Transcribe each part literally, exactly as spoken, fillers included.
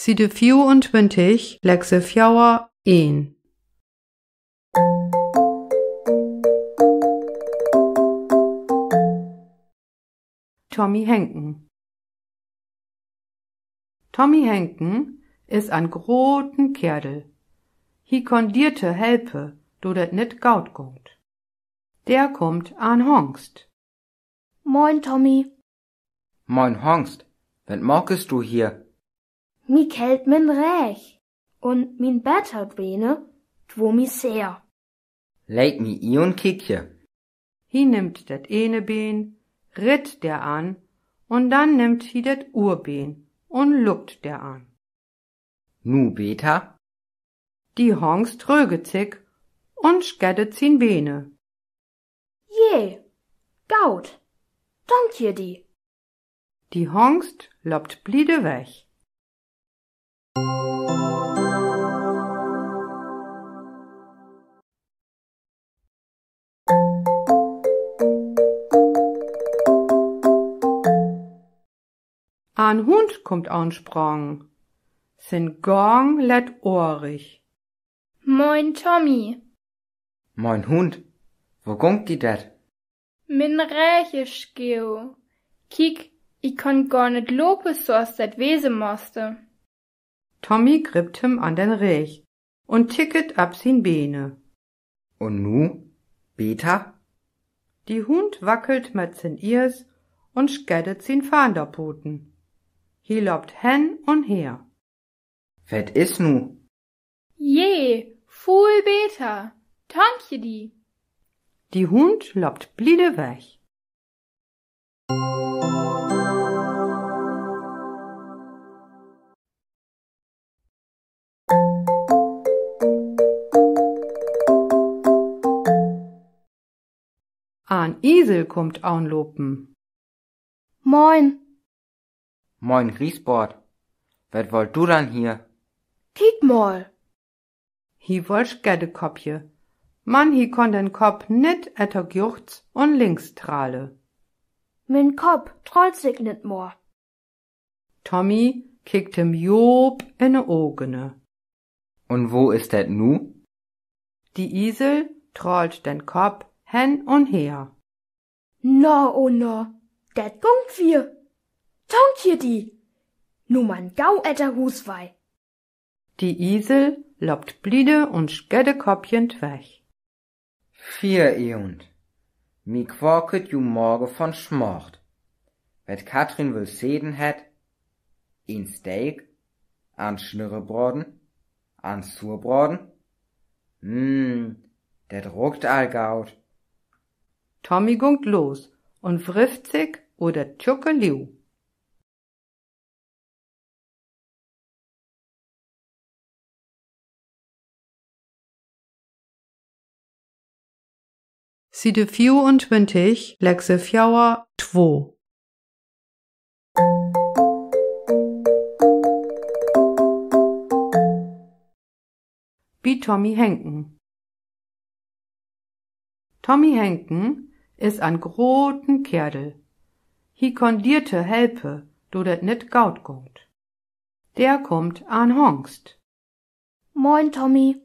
Siede vieruntwintig, Lekse vierunein. Tommy Henken. Tommy Henken is en groten Keerl. Hie kann diete helpe, do dat nit gaut gongt. Der kummt an Hongst. Moin, Tommy. Moin, Hongst. Wat maakst du hie? Mi kellt mien räch un mien bettert Been dwor mi sehr. Leet mi i un kiek. Hie nimmt dat eene Been, ritt der an, un dann nimmt hie dat Urbeen un luckt der an. Nu beter? De Hongst röget sik un scheddet sien Been. Je, gaut. Dankje di. De Hongst loppt bliede weg. En Hund kummt ansprungen. Sien Gang lett orig. Moin, Tommy. Moin, Hund. Wo gongt di dat? Mien Räch is gau. Kiek, ik kann gor nit lope, so as dat wese musst. Tommy grippt him an den Räch un ticket op sien Been. Un nu? Beter? De Hund wackelt met sien Iers un scheddet sien Vanderpoten. Hie loppt hen un her. Wat is nu? Je, vull beter. Dankje di. De Hund loppt bliede weg. En Isel kummt anlopen. Moin. Moin, Griesbart. Wat wollt du dann hie? Kiek mol. Hie woll Scheddekoppje, man hie kann den Kopp nit etter guots un links tralle. Mien Kopp trallt sik nit mor. Tommy kiekt him joop in de Ogen. Un wo is dat nu? De Isel trallt den Kopp hen un her. Na, o na, dat gongt wier. Dankje di. Nu man gau etter Huus wei. De Isel loppt bliede un scheddekoppjend weg. Vier Eeunt. Mi quaket jo Mage von Smacht. Wat Katrin woll seten hett? En Steek? En Schnirrebraden? En Surbraden? Hm, dat rukt al gaut. Tommy gongt los un wrifft sik över dat tjucke Liu. Siede vieruntwintig, Lekse vieruntwintig. Bi Tommy Henken. Tommy Henken is en groten Keerl. Hie kann Dierte helpe, do dat nit gaut gongt. Der kummt an Hongst. Moin, Tommy.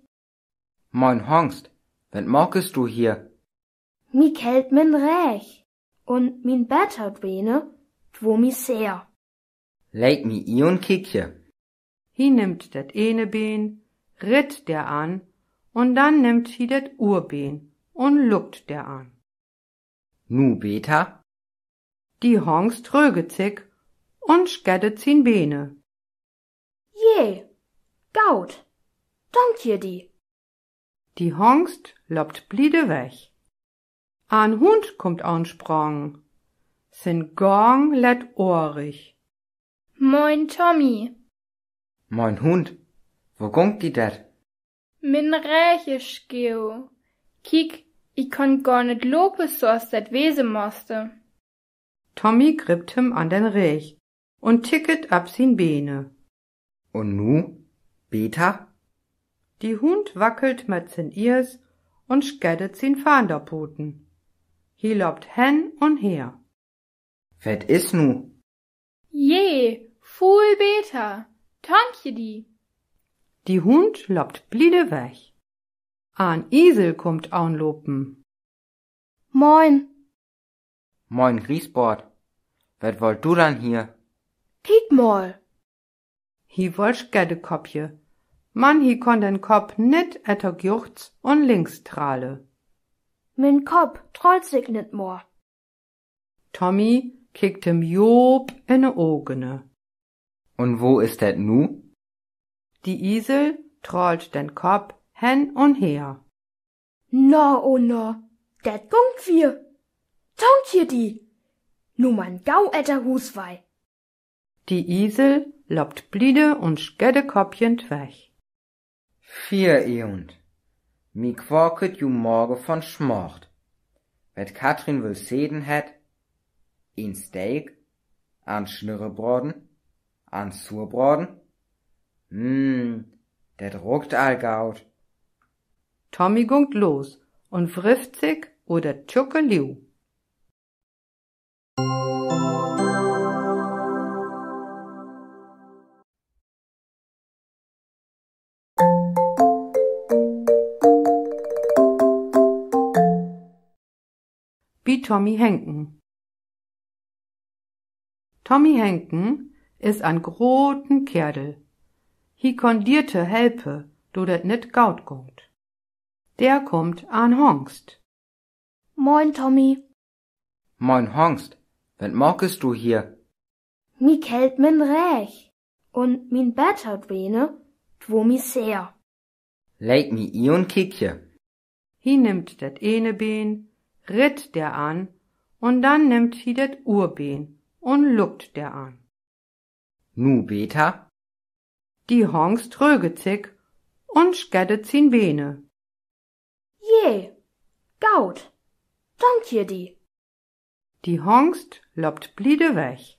Moin, Hongst. Wat maakst du hie? Mi kellt mien Räch un mien bettert Been dwor mi sehr. Leet mi i un kiek. Hie nimmt dat eene Been, ritt der an, un dann nimmt hie dat Urbeen un luckt der an. Nu beter? De Hongst röget sik un scheddet sien Been. Je, gaut. Dankje di. De Hongst loppt bliede weg. En Hund kummt ansprungen. Sien Gang lett orig. Moin, Tommy. Moin, Hund. Wo gongt di dat? Mien Räch is gau. Kiek, ik kann gor nit lope, so as dat wese musst. Tommy grippt him an den Räch un ticket op sien Been. Un nu? Beter? De Hund wackelt met sien Iers un scheddet sien Vanderpoten. Hie loppt hen un her. Wat is nu? Je, vull beter. Tankje di. De Hund löppt bliede weg. An Isel kummt aunlopen. Moin. Moin, Griesbart. Wat wollt du dann hier? Kiek mol. He woll Skeddekoppje, man he konn den Kopp nit etter juchs un links tralle. Mien Kopp trallt sik nit mor. Tommy kickt em joop in de Ogene. Un wo is dat nu? De Isel trallt den Kopp hen un her. Na, o na, dat gung wier. Tankje di. Nu man gau etter Huus wei. De Isel löppt bliede un skeddekoppjend weg. Fier eeunt. Mi quaket ju Mage von Smacht. Wat Katrin woll seden hett, en Steak, an Schnurrebraden, an Surbraden. Mm, dat rukt all gaut. Tommy gungt los un wrifft sik oder tjucke Liu. Bi Tommy Henken. Tommy Henken is an groten Keerl. He konn Dierte helpe, do dat nit gaut gungt. Der kummt an Hongst. Moin, Tommy. Moin, Hongst. Wat makest du hier? Mi kellt mien Reeg un mien Bett hat wene, dwo mi sehr. Leet mi i un kiekje. He nimmt dat ene Been, ritt der an, un dann nimmt he dat Urbeen un luckt der an. Nu beter? De Hongst röget sik un skeddet sien Bene. Je, gaut. Tankje di. De Hongst löppt bliede weg.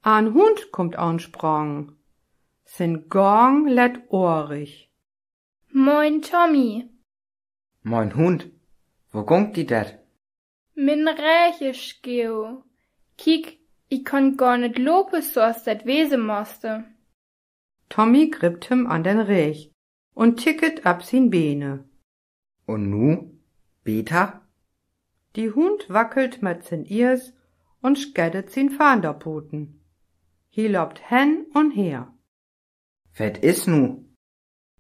An Hund kummt aunsprungen. Sien Gang lett orig. Moin, Tommy. Moin, Hund. Wo gungt di dat? Mien Reeg is scheu. Kiek, ik kann gor nit lope, so as dat wese musste. Tommy grippt em an den Reeg un ticket ab sien Bene. Un nu? Beter? De Hund wackelt met sien Iers un skeddet sien Vanderpoten. He löppt hen un her. Wat is nu?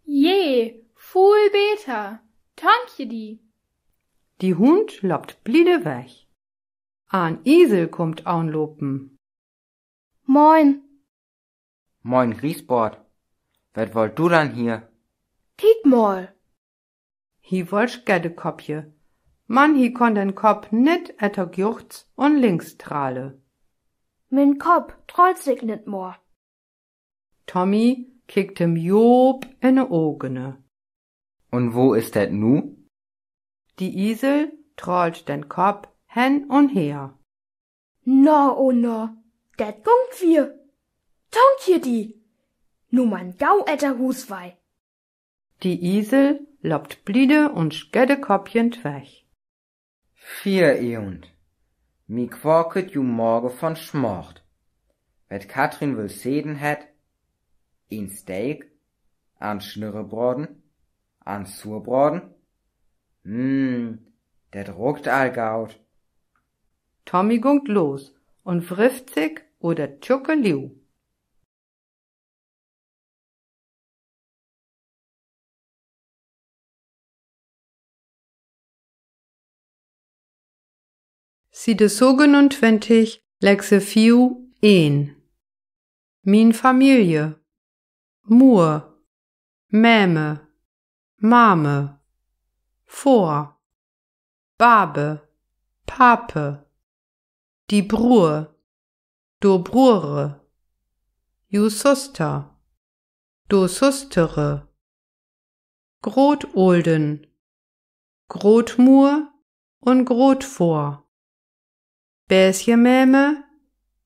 Je, vull beter. Tankje di. De Hund löppt bliede weg. An Isel kummt aunlopen. Moin. Moin, Griesbart. Wat wollt du dann hier? Kiek mol. He woll Skeddekoppje, man he konn den Kopp nit etter juchs un links tralle. Mien Kopp trallt sik nit mor. Tommy kickt em joop in de Ogene. Un wo is dat nu? De Isel trallt den Kopp hen un her. Na, o na, dat gung wier. Tankje di. Nu man gau etter Huus wei. De Isel löppt bliede un skeddekoppjend weg. Fier eeunt. Mi quaket ju Mage von Smacht. Wat Katrin woll seden hett, en Steak, an Schnurrebraden, an Surbraden. Mm, dat rukt all gaut. Tommy gungt los un wrifft sik oder tjucke Liu. Siede sögenuntwintig, Lekse fief, een. Mien Familie. Muer, Meme, Mame, Foor, Babe, Pape, die Bruer, do Bruere, ju Suster, do Sustere, Grootolden, Grootmuer un Grootfoor, Besje Meme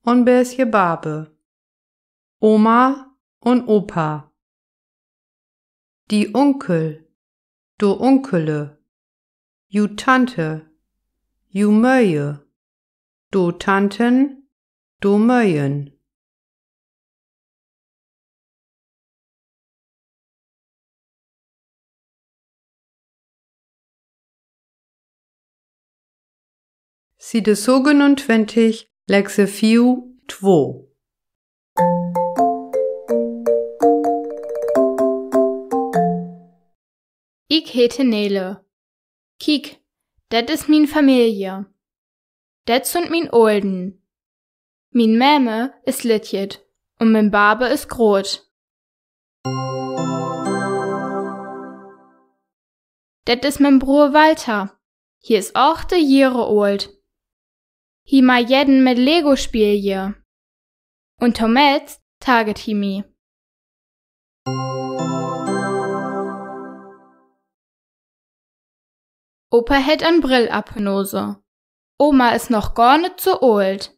un Besje Babe, Oma un Opa, die Unkel, do Unkele, ju Tante, ju Möje, do Tanten, do Möjen. Siede sögenuntwintig, Lekse fief, twee. Ik heet Nele. Kiek, det is mien Familie. Det sünd mien Olden. Mien Meme is litjet un mien Babe is groot. Det is mien Broer Walter. Hie is achte Johre oolt. Hie mach jedden mit Lego spilje. Un tometz taget hie mie. Opa hett en Brill op de Nose. Oma is noch gar nit so oolt.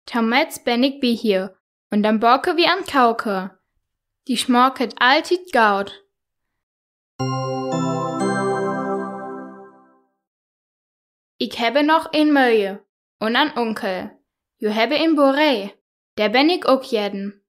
Tometz ben ik bi hie un dann backe wi en Kauke. Die smaket alltied goot. Ik hebbe noch een Möje un en Unkel. Ju hebbe een Boerei. Dao ben ik ok jedden.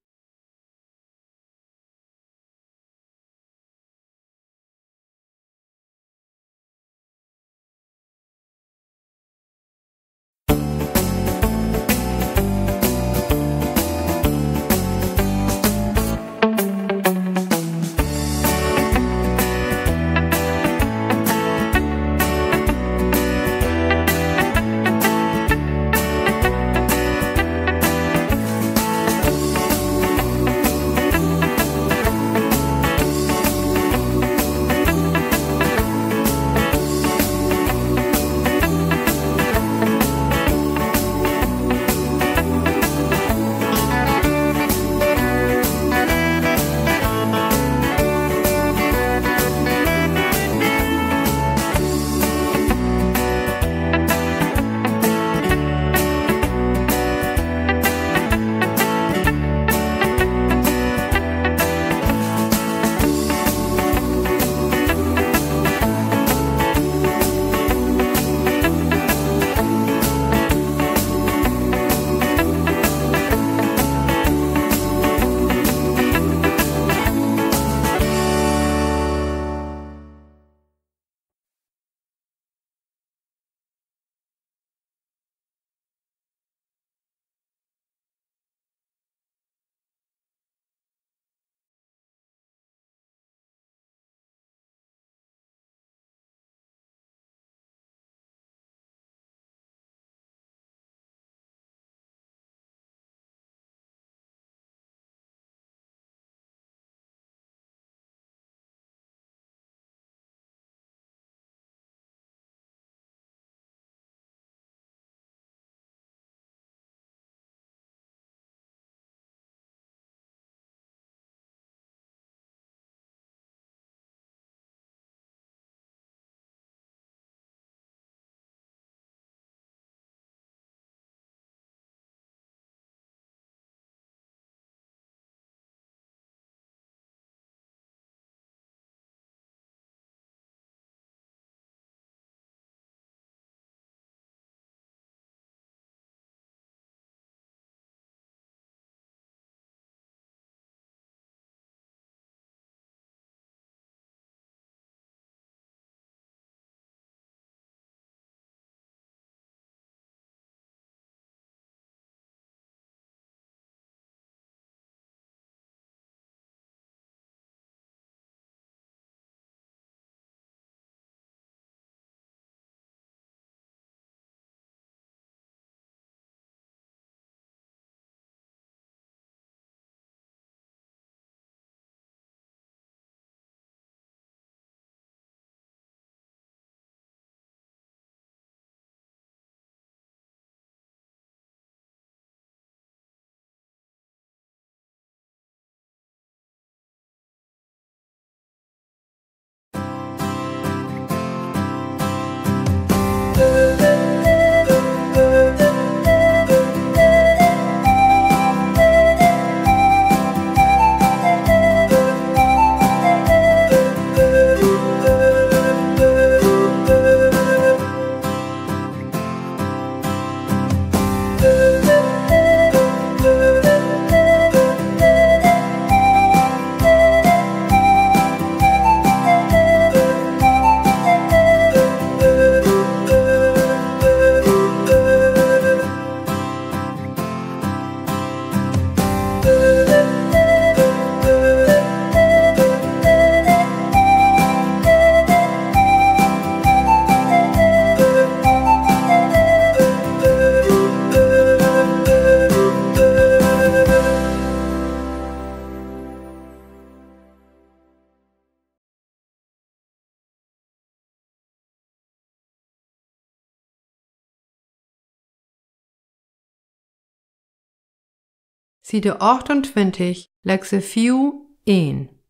Siede achtuntwintig, Lekse fief, een.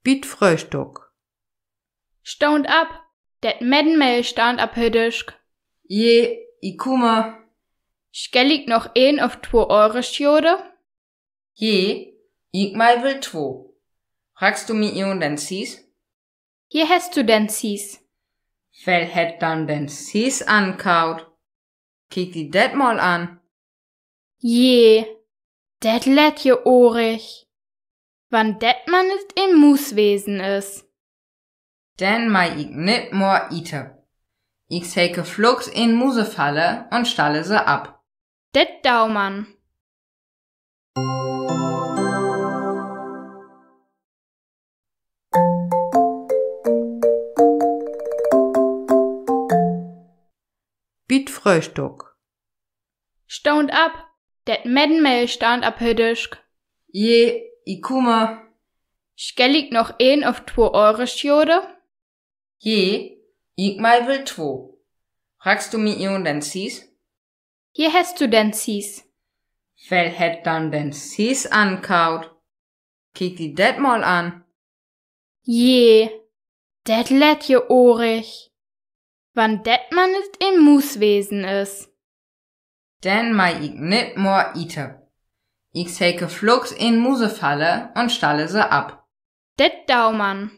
Bi't Fröhstück. Staund op, det Meddenmehl staund op hör Disk. Je, ik kumme. Schall ik noch een of two Oreos jode? Je, ik mei wel two. Rakst du mi eenen den Zies? Hier hest du den Zies. Well hett dann den Zies ankaut? Kiek di det mal an. Je, det lett je orig. Wann det man nit en Muus wesen is. Denn mei ik nit moa ite. Ik seke fluks en Musefalle un stalle se op. Det dau man. Bi't Fröhstück. Staund op, det Meddenmehl staund op hör Disk. Je, ik kumme. Schall ik noch een of two Oreos jode? Je, ik mei wel two. Rakst du mi eenen den Zies? Hier hest du den Zies. Well hett dann den Zies ankaut? Kiek di det mal an. Je, det lett je orig. Wann det man nit en Muus wesen is. Denn mei ik nit moa ite. Ik seke fluks en Musefalle un stalle se op. Det dau man.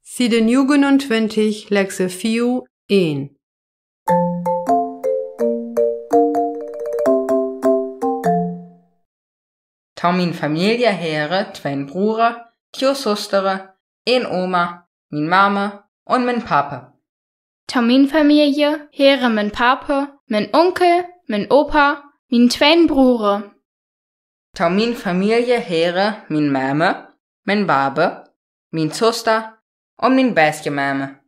Siede nuugununtwintig, Lekse fief, een. Tau mien Familie heere twei Brure, tjo Sustere, een Oma, mien Mame un mien Pape. Tau mien Familie heere mien Pape, mien Unkel, mien Opa, mien twei Brure. Tau mien Familie heere mien Mame, mien Babe, mien Suster un mien besje Mame.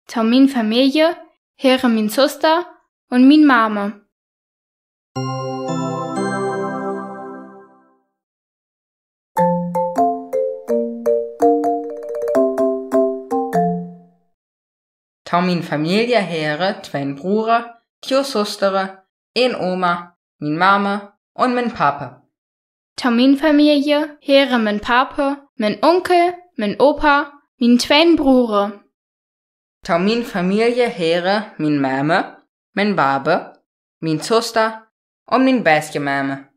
Tau mien Familie heere mien Suster un mien Mame. Tau mien Familie heere twei Brure, tjo Sustere, een Oma, mien Mame un mien Pape. Tau mien Familie heere mien Pape, mien Unkel, mien Opa, mien twei Brure. Tau mien Familie heere mien Mame, mien Babe, mien Suster un mien besje Mame.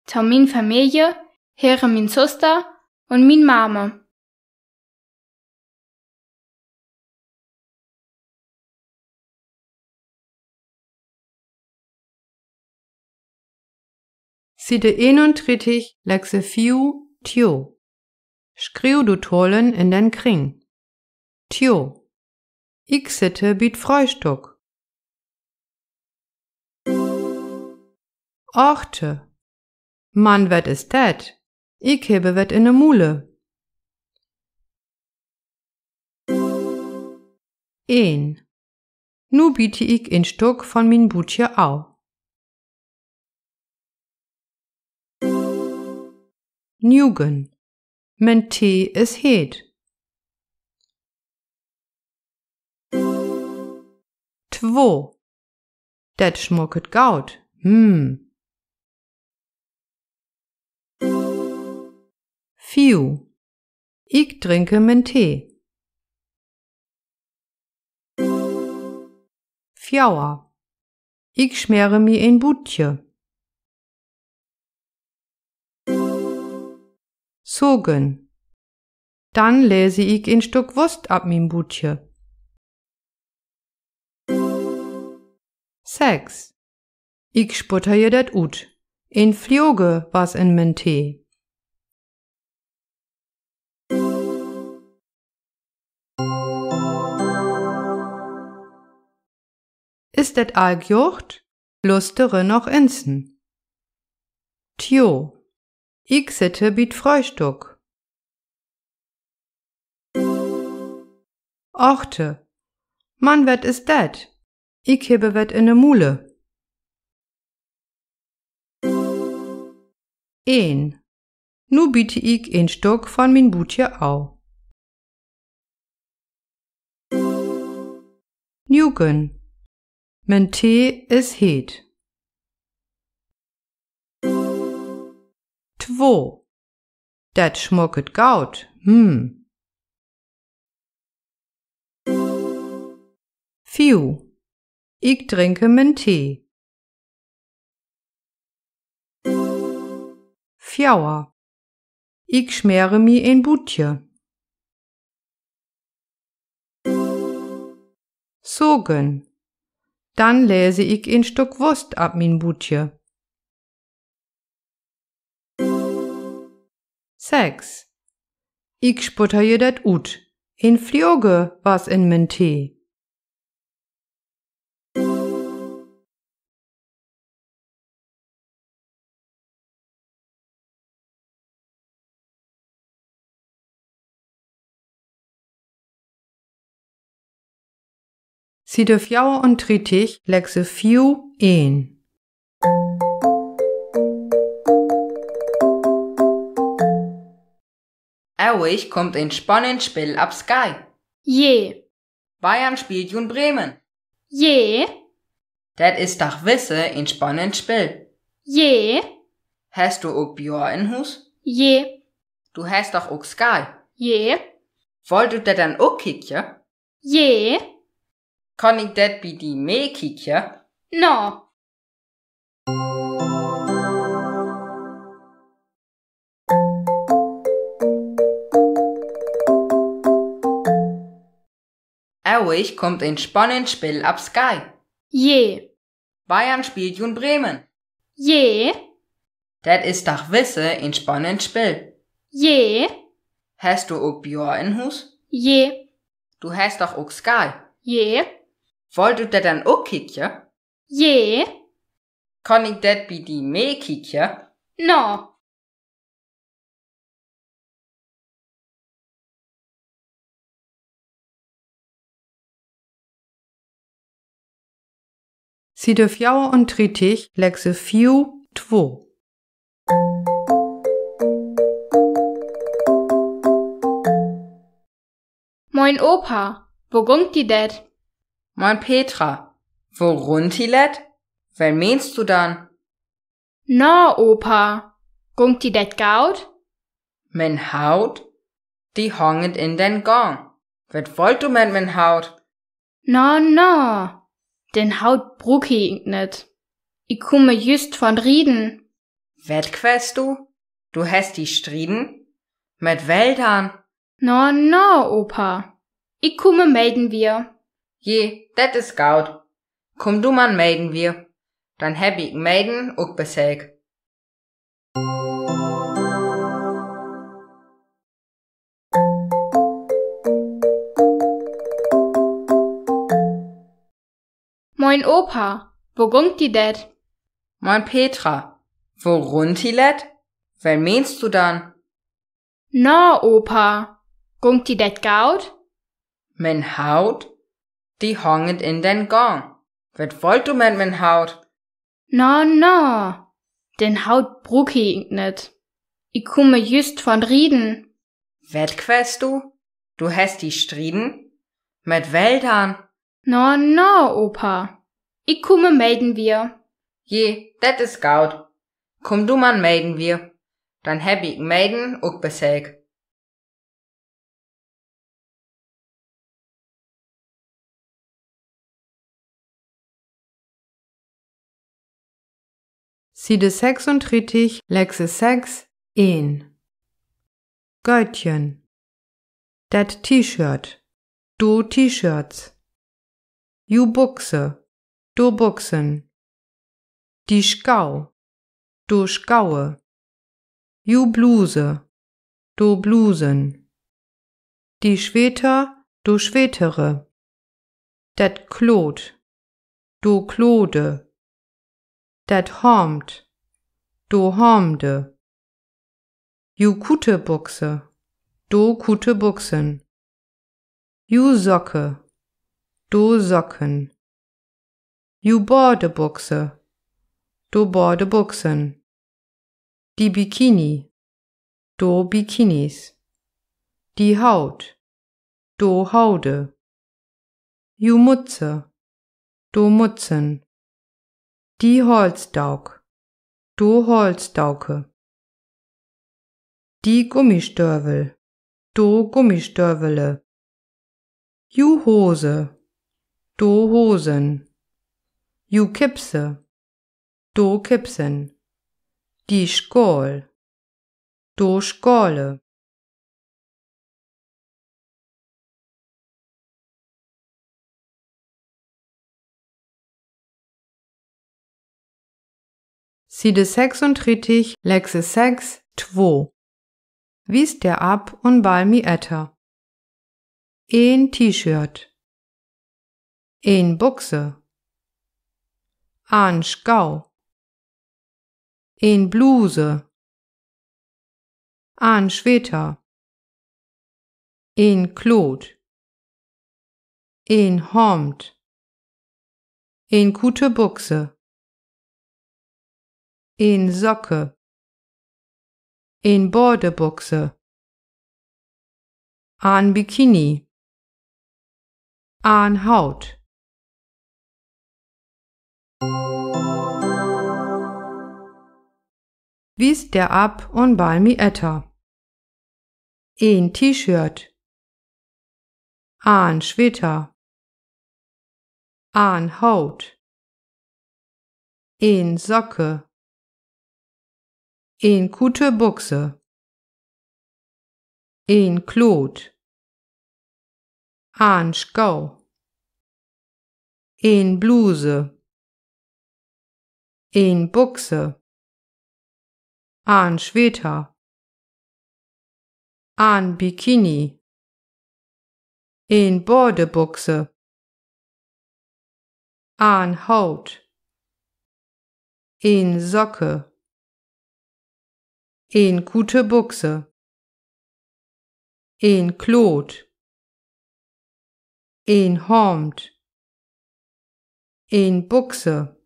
Tau mien Familie heere mien Suster un mien Mame. Siede eenuntwintig, Lekse fief, tjo. Schriew du Tollen in den Kring. Tjo. Ik sitte bi't Fröhstück. Achte. Man, wat is dat? Ik hebbe wat in de Mule. Een. Nu biete ik een Stück von mien Buutje au. Nuugen. Mien Tee is heet. Two. Dat schmucket gaut. Hm. Fief. Ik drinke mien Tee. Fiever. Ik schmeere mi een Buutje. Sögen. Dann lese ik een Stück Wust op mien Buutje. Seks. Ik sputter je dat ut. Een Flieger was in mien Tee. Is dat all gjocht? Lustere noch insen. Tjo, ik sitte bi't Fröhstück. Achte. Man, wat is dat? Ik hebbe wat in de Mule. Een. Nu biet ik een Stöck van mien Buutje au. Nuugen. Mien Tee is heet. Two. Dat smucket gaut. Hm. Fief. Ik drinke mien Tee. Veer. Ik smeere mi een Buutje. Söss. Dann läse ik een Stöck Wost op mien Buutje. Sess. Ik sputterje dat ut. Een Fleege was in mien Tee. Siede veeruntwintig, Lekse veer, een. Ewig kummt een spannend Spill op Sky. Je. Bayern spielt jun Bremen. Je. Dat is doch wisse een spannend Spill. Je. Hest du ok Bjor in Huus? Je. Du hest doch ok Sky? Je. Wollt du dat dann ok kiekje? Je. Kann ik dat bi di mitkiekje? No. Ewig kummt een spannend Spill op Sky. Je. Bayern spielt jun Bremen. Je. Dat is doch wisse een spannend Spill. Je. Hest du ok Bjor in Huus? Je. Du hest doch ok Sky? Je. Wollt du dat dann ok kiekje? Je. Kann ik dat bi di mitkiekje? No. Siede veeruntwintig, Lekse veer, two. Moin Opa, wo gungt di dat? Moin Petra, wo gungt di dat? Wen meenst du dann? Na, Opa, gungt di dat gaut? Mien Haut, die hanget in den Gang. Wat wollt du mit mien Haut? Na, na, den Haut bruuk ik nit. Ik kumme jüst von rieden. Wat kweest du? Du hest di strieden? Mit well dann? Na, na, Opa, ik kumme meden wier. Je, dat is gaut. Kumm du man meden wier. Dann hebb ik meden ok Beseik. Moin Opa, wo gungt di dat? Moin Petra, wo gungt di dat? Wen meenst du dann? Na, Opa, gungt di dat gaut? Mien Haut, die hanget in den Gang. Wat wollt du mit mien Haut? Na, na, den Haut bruuk ik nit. Ik kumme jüst von rieden. Wat kweest du? Du hest di strieden? Mit well dann? Na, na, Opa, ik kumme meden wier. Je, dat is gaut. Kumm du man meden wier. Dann hebb ik meden ok Beseik. Siede sechsunddressig, Lekse sechs, een. Götjen. Dat T-Shirt. Du T-Shirts. Ju Buxe. Du Buxen. Die Schau. Du Schaue. Ju Bluse. Du Blusen. Die Schweter. Du Schwetere. Dat Klod. Du Klode. Dat Hemd. Du Hemde. Ju kute Buxe. Du kute Buxen. Ju Socke. Du Socken. Ju Badebuxe. Du Badebuxen. Die Bikini, do Bikinis. Die Haut, do Haude. Ju Mutze, do Mutzen. Die Halsdauk, do Halsdauke. Die Gummistövvel, do Gummistövvele. Ju Hose, do Hosen. Ju Kipse, do Kipsen. Die Skaal, do Skale. Siede sechsundrittig, Lexe sechs, two. Wies der af un bal mi etter. Een T-Shirt. Een Buxe. Aan Schau. Een Bluse. Aan Schweter. Een Kloot. Een Haumd. Een kute Buxe. Een Socke. Een Badebuxe. Aan Bikini. Aan Haut. Wies der af un bal mi etter. Een T-Shirt. Aan Schweter. Aan Haut. Een Socke. Een kute Buxe. Een Kloot. Aan Schau. Een Bluse. Een Buxe. Aan Schweter. Aan Bikini. Een Badebuxe. Aan Haut. Een Socke. Een kute Buxe. Een Kloot. Een Haumd. Een Buxe.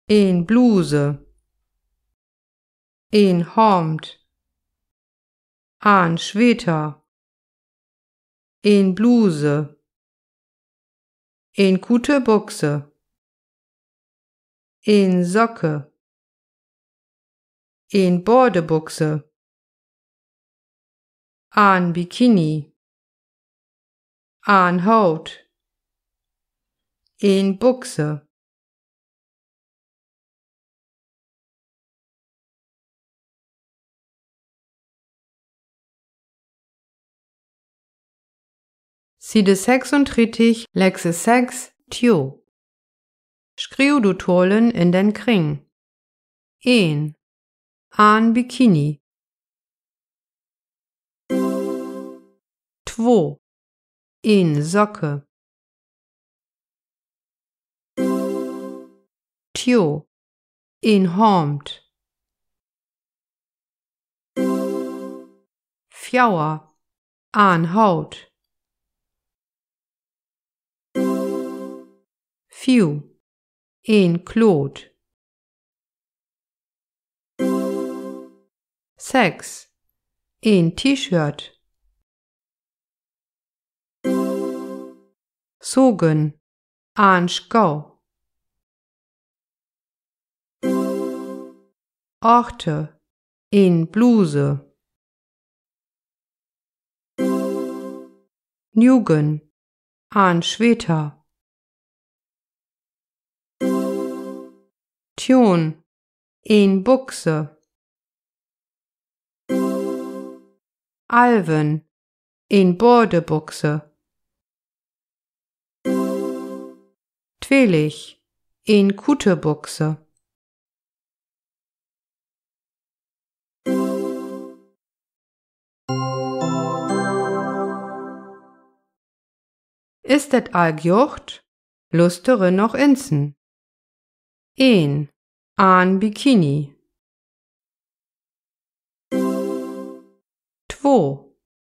Een Bluse. Een Haumd. Aan Schweter. Een Bluse. Een kute Buxe. Een Socke. Een Badebuxe. Aan Bikini. Aan Haut. Een Buxe. Siede sechsundrittig, Lexe sechs, tio. Schriew de Talen in den Kring. Een. Aan Bikini. Two. Een Socke. Tio. Een Haumd. Fjouwer. Aan Haut. Fief. Een Kloot. Seks. Een T-Shirt. Sogen. Aan Schau. Achte. Een Bluse. Nuegen. Aan Schweter. Tieen. Een Buxe. Alwen. Een Badebuxe. Twelf. Een kute Buxe. Is det al gjoht? Lustere noch insen. Een. Aan Bikini. Two.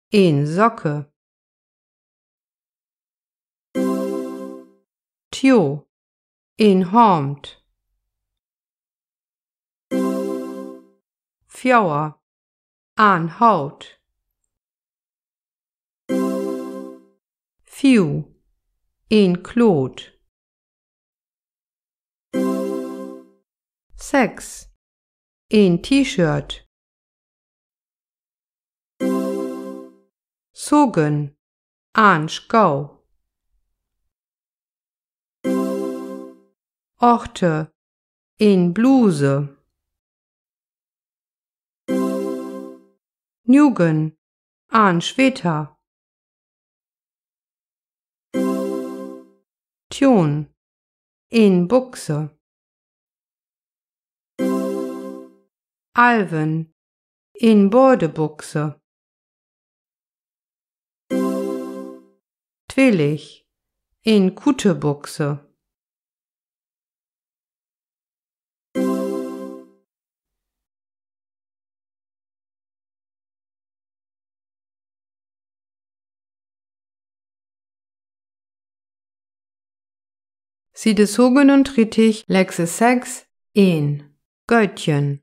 Een Socke. Tio. Een Haumd. Fioa, an Haut. Fiu, een Kloot. Seks, een T-Shirt. Sogen, an Schou. Achte, een Bluse. Nugen, an Schweta. Tjun, een Buxe. Alwen, een Bodebukse. Twillig, een Kutebukse. Siede sogenuntritig, Lekse seks, een. Götjen.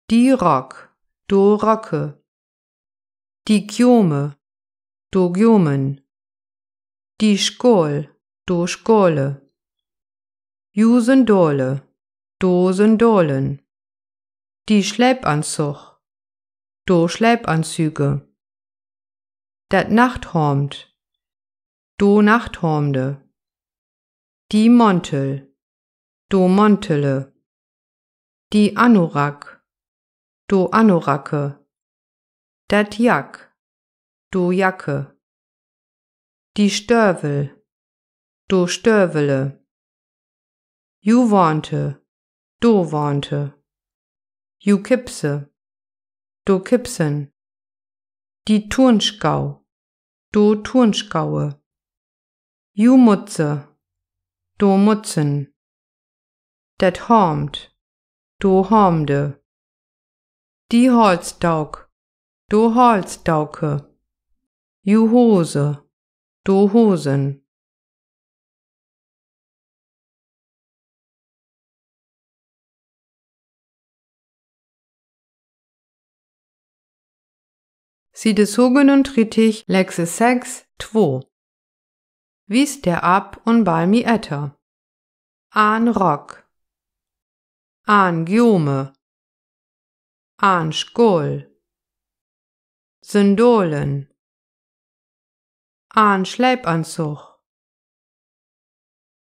Die Rock, do Rocke. Die Kjome, do Kjomen. Die Schkol, do Schkole. Ju Sendole, do Sendolen. Die Schlepanzug, do Schlepanzüge. Dat Nachthaumd, do Nachthaumde. Die Montel, do Montele. Die Anorak, do Anorake. Dat Jack, do Jacke. Die Stövel, do Stövele. Ju Wante, do Wante. Ju Kipse, do Kipsen. Die Turnschkau, do Turnschaue. Ju Mutze, do Mutzen. Dat Haumd, do Haumde. Die Halsdauk, do Halsdauke. Ju Hose, do Hosen. Siede sogenuntritig, Lekse seks, two. Wies der ab un bal mi etter. An Rock. An Gjome. An Schkol. Sendolen. An Schlepanzug.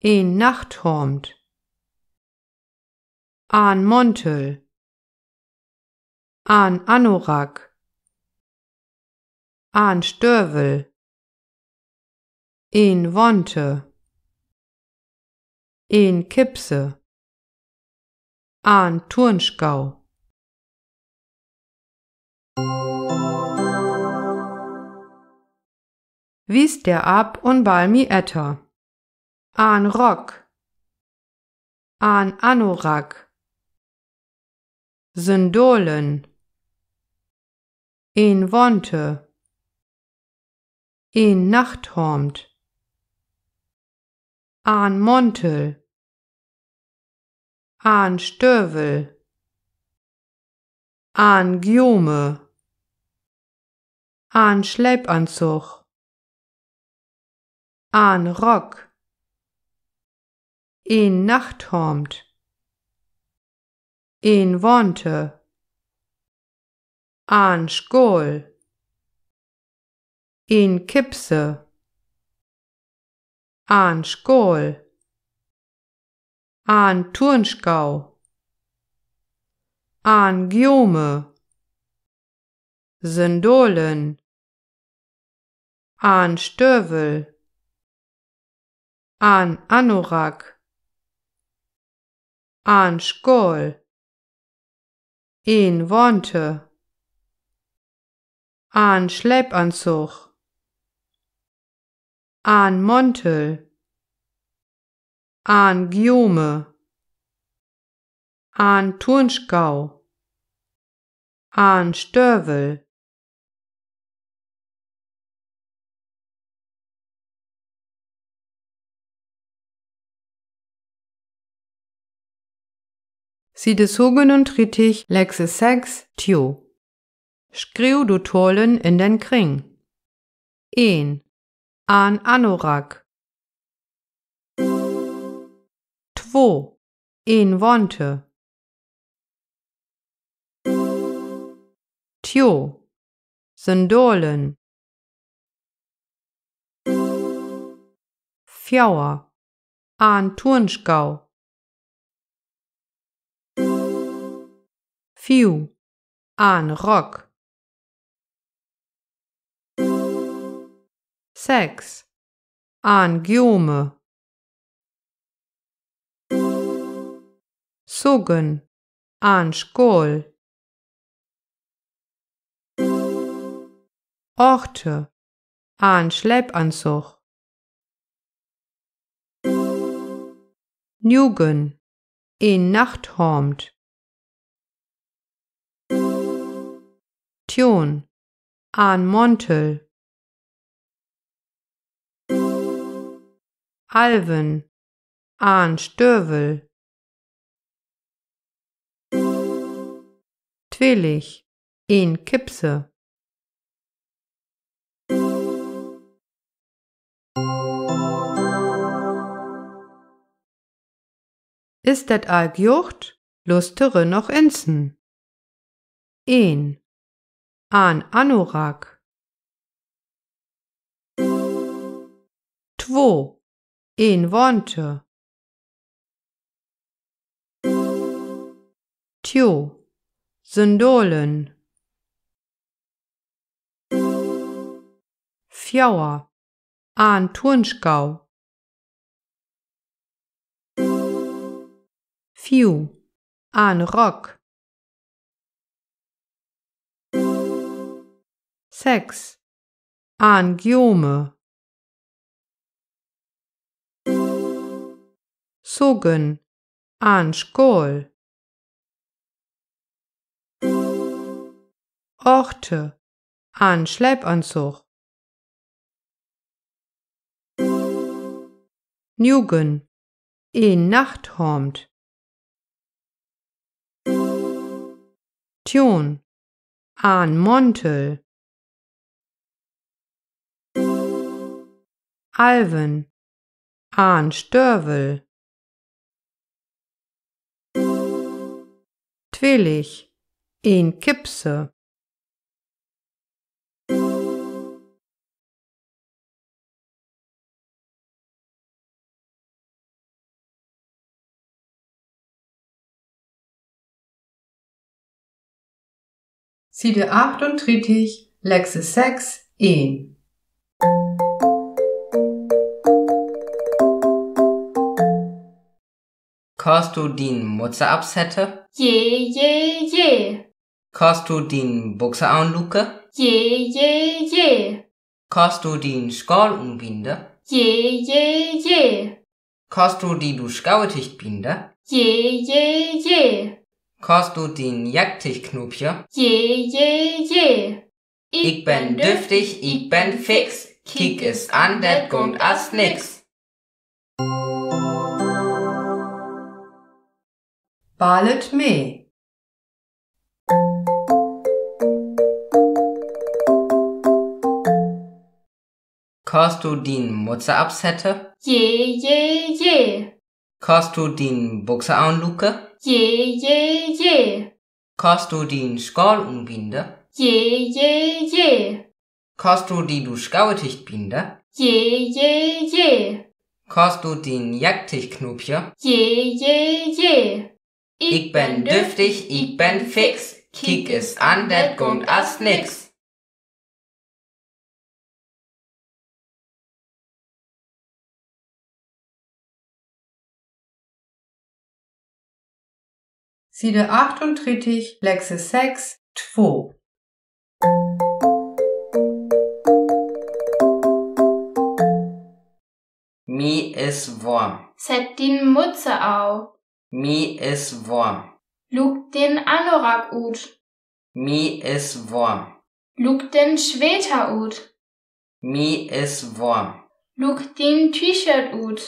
Een Nachthaumd. An Montel. An Anorak. An Stövel. Een Wante. Een Kipse. An Turnschkau. Wies der ab un bal mi etter. An Rock. An Anorak. Sendolen. Een Wante. Een Nachthaumd. An Montel. An Stövel. An Gjome. An Schlepanzug. An Rock. Een Nachthaumd. Een Wante. An Schkol. Een Kipse. An Schkol. An Turnschkau. An Gjome. Sendolen. An Stövel. An Anorak. An Schkol. Een Wante. An Schlepanzug. An Montel. An Gjome. An Turnschkau. An Stövel. Siede sögenuntriedig, Lekse seks, tjo. Schrief de Talen in den Kring. Een, an Anorak. Two, en Wante. Tjo, Sandalen. Vioa, an Turnschau. Fief, an Rock. Seks, an Giome. Sögen, an Schaol. Achte, an Schlepanzog. Nuegen, en Nachthaumd. Tjon, an Mantel. Alwen, an Stövel. Twillig, en Kipse. Is dat al gjucht? Lustere noch insen. Een, an Anorak. Two, en Wante. Tjo, Sandalen. Vioa, an Turnschau. Fief, an Rock. Seks, an Giome. Sögen, an Schaol. Achte, an Schlepanzog. Nuegen, en Nachthaumd. Tjon, an Mantel. Alwen, an Stövel. Twillig, en Kipse. Siede achtuntriedig, Lekse seks, een. Kaust du dien Mutze absette? Je, je, je. Kaust du dien Buxe aunluke? Je, je, je. Kaust du dien Schaol unbinde? Je, je, je. Kaust du die du Schaol ticht binde? Je, je, je. Kaust du dien Jack ticht knupje? Je, je, je. Ik ben düftig, ik ben fix. Kiek es an, dat gungt as nix. Ballet mee. Kaust du dien Mutze absette? Je, je, je. Kaust du dien Buxe aunluke? Je, je, je. Kaust du dien Schaol unbinde? Je, je, je. Kaust du die du Schaol ticht binde? Je, je, je. Kaust du dien Jack ticht knupje? Je, je, je. Ik ben düftig, ik ben fix. Kiek es an, dat gungt as nix. Siede achtuntriedig, Lekse seks, two. Mi is worm. Sett dien Mutze au. Mi is worm. Luk den Anorak ut. Mi is worm. Luk den Sweter ut. Mi is worm. Luk dien T-Shirt ut.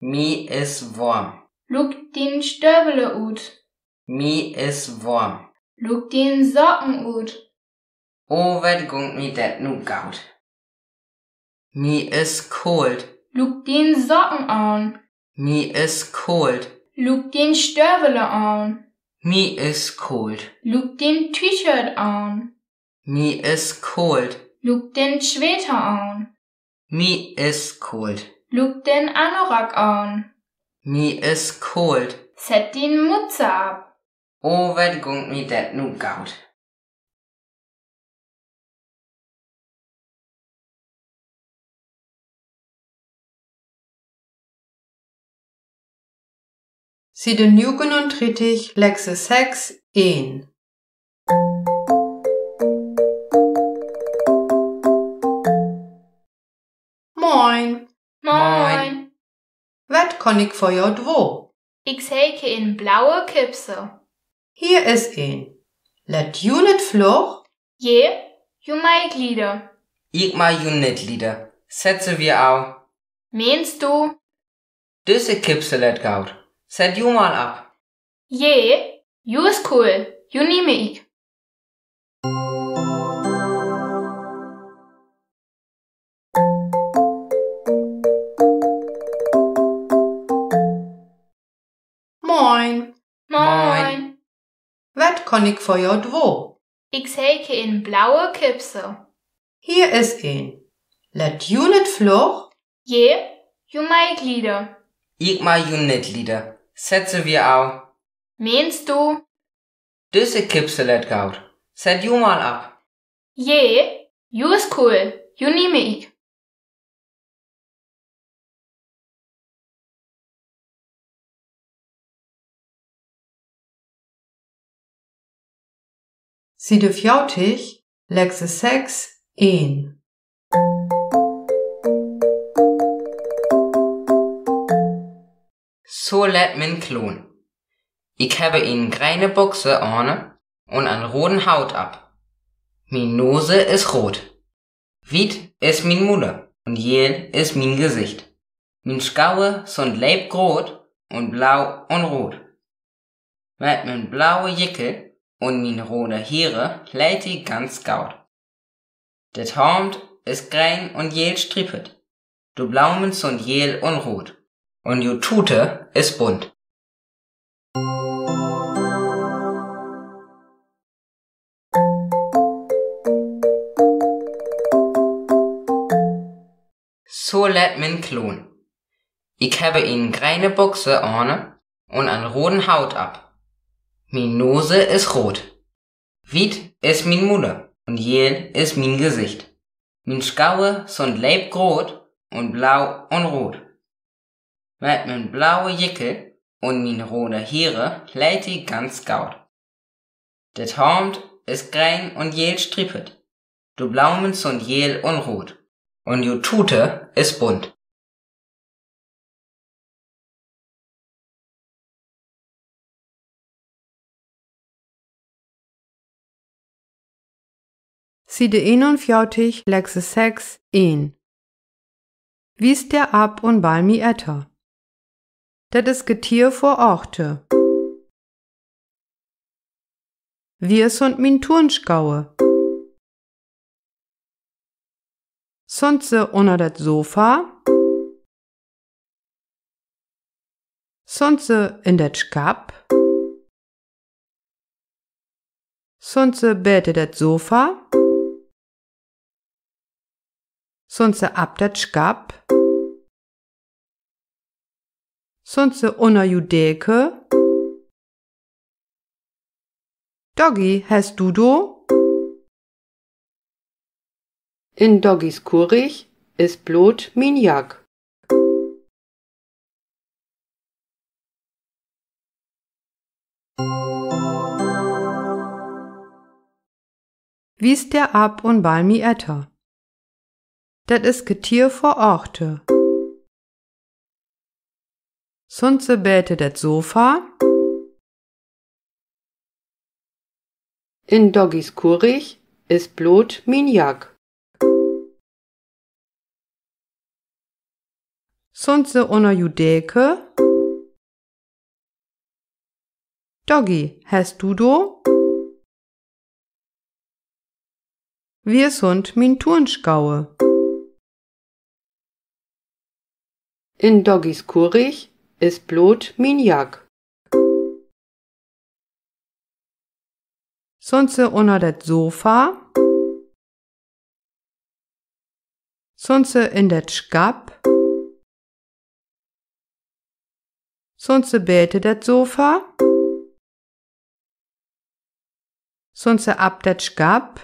Mi is worm. Luk dien Stövele ut. Mi is worm. Luuk dien Socken ut. O, wat gungk mi dat nu gaud. Mi is kold. Luuk dien Socken aun. Mi is kold. Luuk dien Stövele aun. Mi is kold. Luuk dien T-Shirt aun. Mi is kold. Luuk dien Sweter aun. Mi is kold. Luuk dien Anorak aun. Mi is kold. Sett dien Mütze op. O, wat gungk mi dat nu gaud. Siede nuugenuntriedig, Lekse seks, een. Moin. Moin. Moin. Wat kann ik för jo dwo? Ik seike en blaue Kipse. Hier is en. Lett ju nit flöch? Je, ju maj ik liede. Ik maj ju nit liede. Sett se wier au. Meenst du? Düsse Kipse lett gaud. Sett ju mal ab. Je, ju is cool. Ju nieme ik. Moin. Moin. Moin. Wat kann ik för jo dwo? Ik seike en blaue Kipse. Hier is en. Lett ju nit flöch? Je, ju maj ik liede. Ik maj ju nit liede. Sett se wier au. Meenst du? Düsse Kipse lett gaud. Sett ju mal ab. Je, ju is cool. Ju nieme ik. Siede fjoutig, Lekse seks, een. So lett mien Kloon. Ik hebbe en greine Bokse aane un en roden Haut ab. Mien Nose is rod. Wiet is mien Munne un jäl is mien Gesicht. Mien Schaue sünd leep groot un blau un rod. Met mien blaue Jäckel un mien rode Hiere leit ik ganz gaut. Det Haumd is grein un jäl striepet. De Blaume sünd jäl un rod. Un de Tute is bunt. So lett mien Kloon. Ik hebbe en greine Bokse aane un en roden Haut ab. Mien Nose is rod. Wiet is mien Munne un jäl is mien Gesicht. Mien Schaue sünd leep groot un blau un rod. Met mien blaue Jäckel un mien rode Hiere leit ik ganz gaut. Det Haumd is grein un jäl striepet. De Blaume sünd jäl un rod. Un de Tute is bunt. Siede eenunveertig, Lekse seks, een. Wies der ab un bal mi eter. Det is Kwartier vör achte. Wier sünd mien Turnschaue? Sünd se unner det Sofa? Sünd se in det Schapp? Sünd se bäte det Sofa? Sünd se ab det Schapp? Sünd se unner de Deke? Doggi, hest du do? In Doggis Kurrigk is blot mien Jack. Wies der ab un bal mi eter. Det is Kwartier vör achte. Sünd se bäte det Sofa? In Doggis Kurrigk is blot mien Jack. Sünd se unner de Deke? Doggy, hest du do? Wier sunt mien Turnskoe? In Doggys Kurrigk is blot mien Jack. Sunt se unner dat Sofa? Sunt se in dat Schapp? Sunt se baete dat Sofa? Sunt se ab dat Schapp?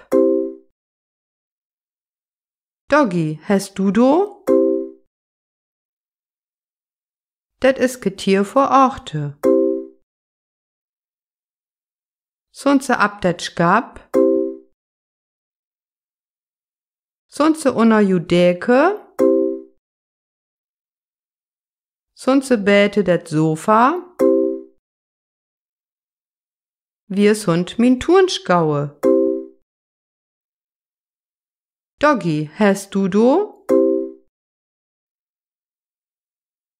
Doggy, hest du do? Dat is Kertier vör achte. Sunt se ab dat Schapp? Sunt se unner ju Deke? Sunt se baete dat Sofa? Wier sunt mien Turnskoe? Doggy, hest du do?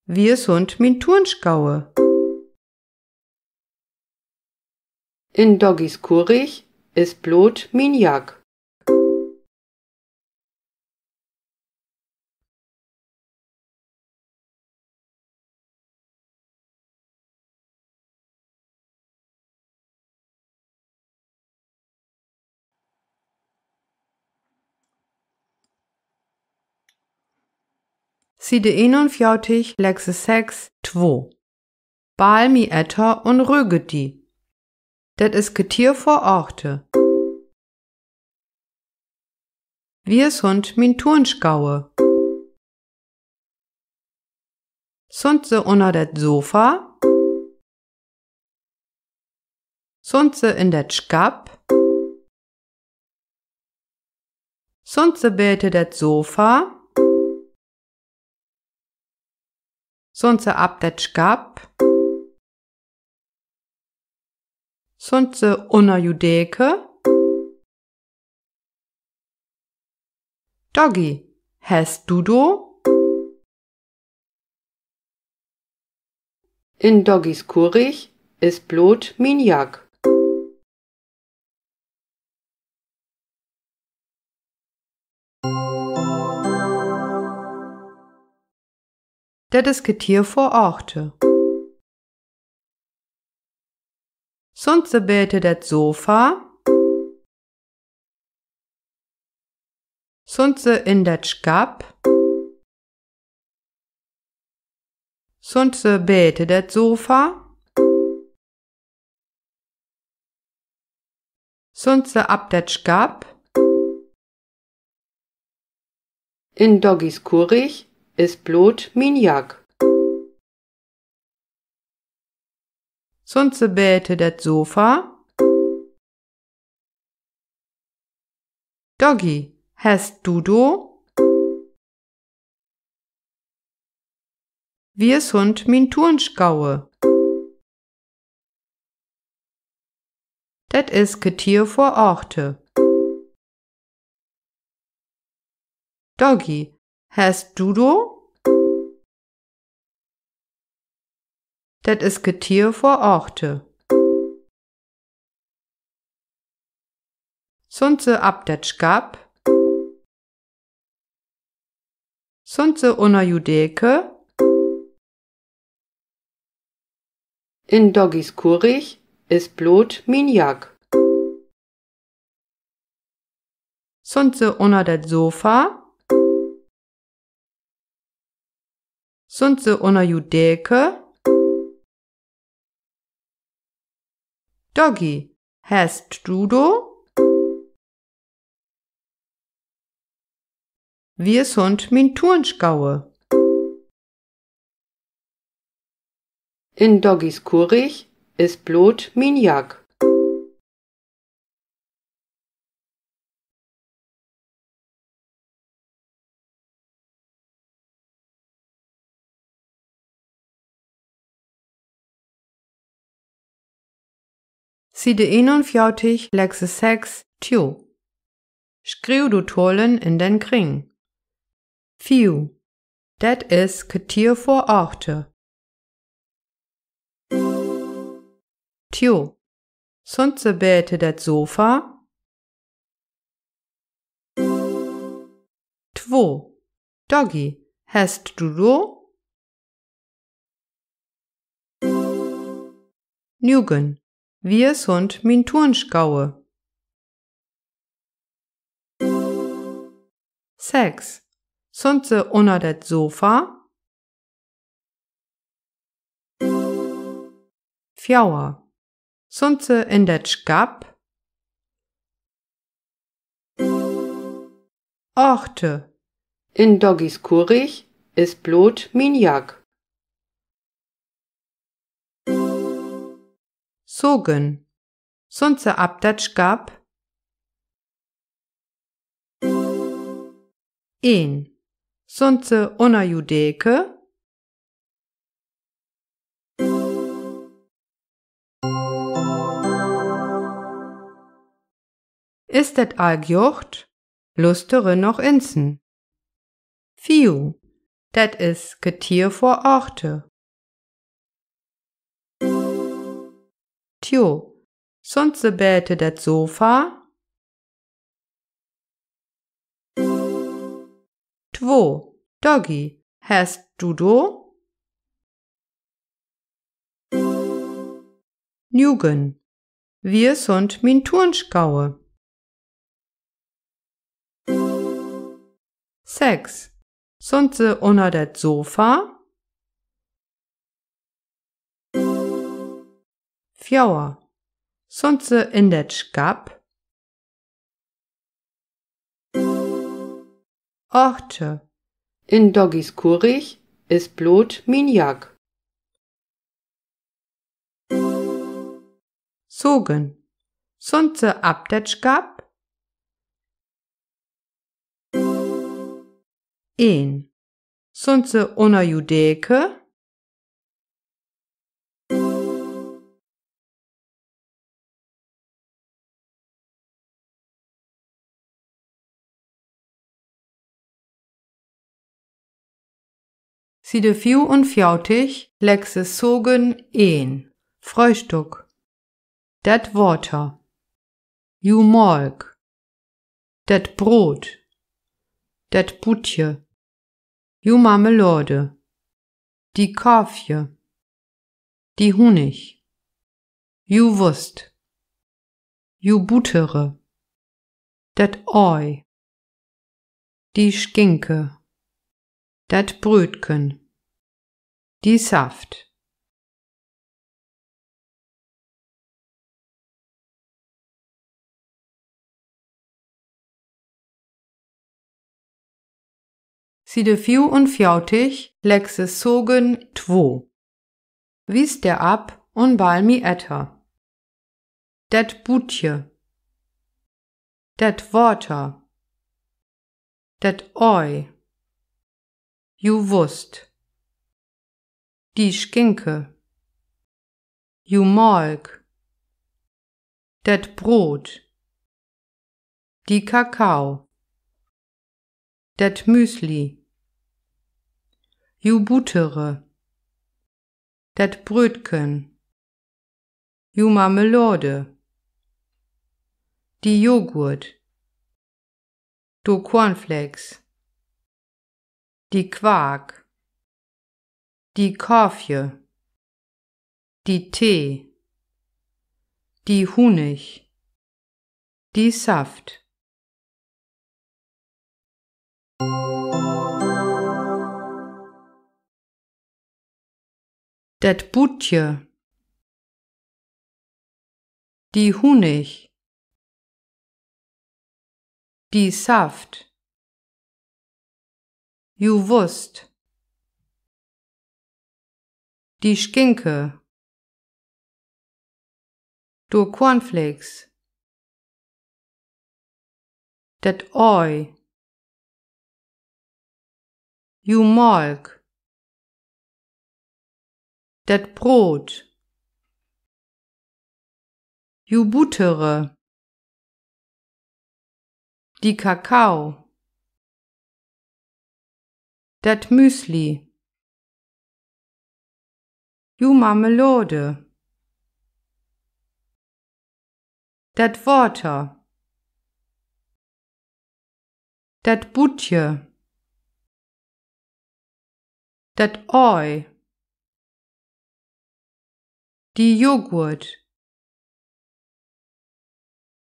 Wier sunt mien Turnskoe? In Doggys Kurrigk is blot mien Jack. Siede eenunveertig, Lekse sechs, two. Bal mi etter un röget di. Dat is Kertier vör achte. Wier sunt mien Turnskoe? Sunt se unner dat Sofa? Sunt se in dat Schapp? Sunt se baete dat Sofa? Sunt se ab dat Schapp? Sunt se unner ju Deke? Doggy, hest du do? In Doggys Kurrigk is blot mien Jack. Dat is Kertier vör achte. Sunt se baete dat Sofa? Sunt se in dat Schapp? Sunt se baete dat Sofa? Sunt se ab dat Schapp? In Doggys Kurrigk is blot mien Jack. Sunt se baete dat Sofa? Doggy, hest du do? Wier sunt mien Turnskoe? Dat is Kertier vör achte. Doggy, hest du do? Dat is Kertier vör achte. Sunt se ab dat Schapp? Sunt se unner ju Deke? In Doggys Kurrigk is blot mien Jack. Sunt se unner dat Sofa? Sunt se unner ju Deke? Doggy, hest du do? Wier sunt mien Turnskoe? In Doggys Kurrigk is blot mien Jack. Siede eenunveertig, Lekse sechs, tjo. Schriew de Tollen in den Kring. Fiew. Dat is Kertier vör achte. Tjo. Sunt se bäte det Sofa? Two. Doggi, hest du do? Nugen. Wia sunt mien Turnskoe? Seks. Sunt se unner det Sofa? Fjoa. Sunt se in det Schapp? Achte. In Doggis Kurrich is blot mien Jack. Sogen. Sunt se ab det Schapp? Een. Sunt se unner ju Deke? Is det al gjocht? Lustere noch insen. Fiu. Det is Ketier vor achte. Tjo. Sunt se bäte det Sofa? Two. Doggi, hest du do? Nugen. Wia sunt mien Turnskoe? Seks. Sunt se unner det Sofa? Fjoa. Sunt se in det Schapp? Achte. In Doggis Kurrich is blot mien Jack. Sogen. Sunt se ab det Schapp? Een. Sunt se unner ju Deke? Siede fiewunfjoutig, Lexe sogen een. Fröhstück. Det Water. Ju Malk. Det Brot. Det Butje. Ju Marmelade. Die Kaffje. Die Hunnig. Ju Wust. Ju Buttere. Det Ei. Die Schinke. Det Brötken. Die Saft. Siede fiewunfjoutig, Lexe sogen two. Wies der ab un bal mi etter. Det Butje. Det Water. Det Ei. Ju Wust. Die Schinke. Ju Malk. Det Brot. Die Kakao. Det Müsli. Ju Buttere. Det Brötken. Ju Marmelade. Die Joghurt. Du Cornflakes. Die Quark. Die Kaffje. Die Tee. Die Hunnig. Die Saft. Det Butje. Die Hunnig. Die Saft. Ju Wust. Die Schinke. Du Cornflakes. Det Ei. Ju Malk. Det Brot. Ju Buttere. Die Kakao. Det Müsli. Ju Marmelade. Dat Water. Dat Buutje. Dat Ei. De Joghurt.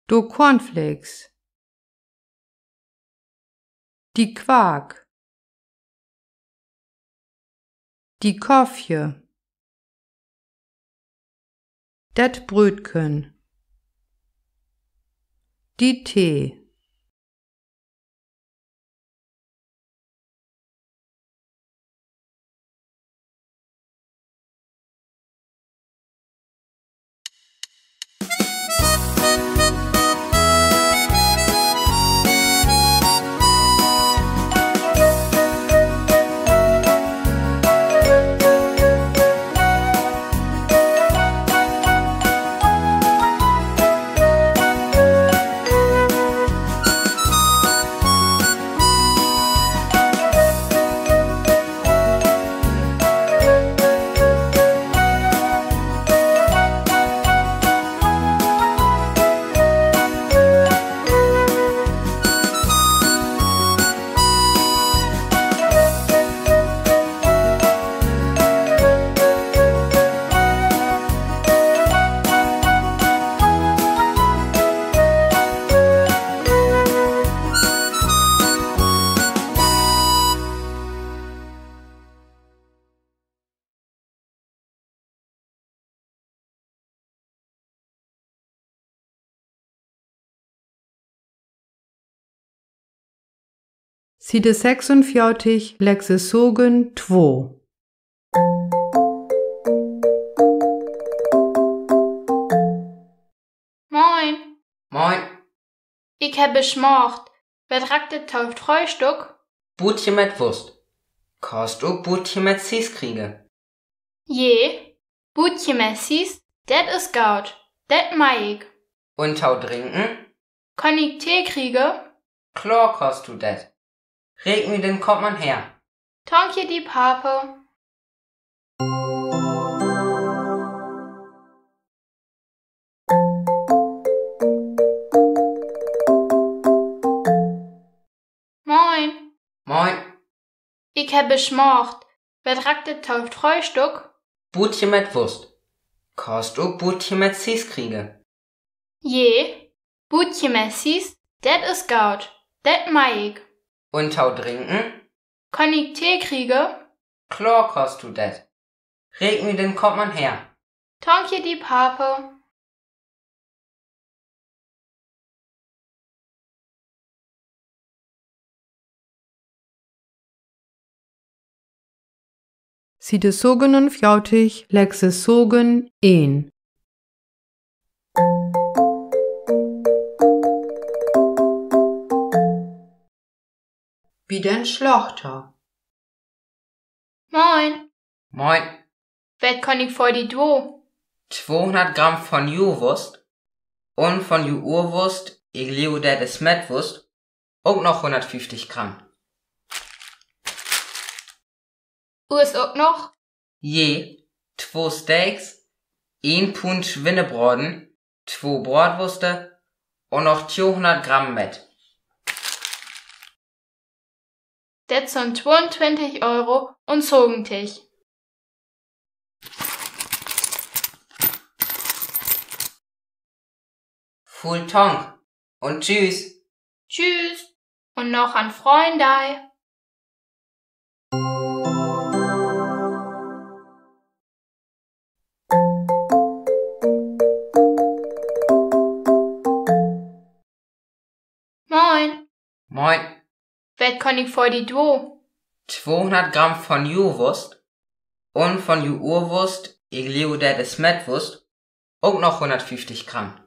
De Cornflakes. De Quark. De Koffje. Dat Brötken. De Tee. Siede sechsunveertig, Lexisogin twee. Moin. Moin. Ik hebb Smacht. Wat gifft et to't Fröhstöck? Buutje met Wust. Kannst ok Buutje met Sies kriege. Je, Buutje met Sies, dat is goot. Dat maag ik. Un to drinke? Kann ik Tee kriege? Klor kannst du dat. Reik mi den Kopp man her. Danke di, Pape. Moin. Moin. Ik hebb Smacht. Wat gifft et to't Fröhstöck? Buutje met Wust. Kannst ok Buutje met Sies kriege. Je, Buutje met Sies, dat is goot. Dat maag ik. Un to drinke? Kann ik Tee kriege? Klor kannst du dat. Reik mi den Kopp man her. Danke di, Pape. Siede sögenunveertig, Lexisogin een. Bi den Slachter. Moin. Moin. Wat kann ik för di doon? Twohunnert Gramm von Juwust un von de Urwust, ik gleew, dat is Metwust, ok noch hunnertfieftig Gramm. Urs ok noch? Je, twoe Steaks, een Pund Schwinnebraden, twoe Braadwuste un noch twohunnert Gramm Mett. Dat sünd twoeuntwintig Euro un sögentig. Vull Dank un tschüss. Tschüss un noch en fröhen Dai. Moin. Moin. Wat kann ik för di doon? Twohunnert Gramm von Juwust un von de Urwust, ik gleew, dat is Metwust, ok noch hunnertfieftig Gramm.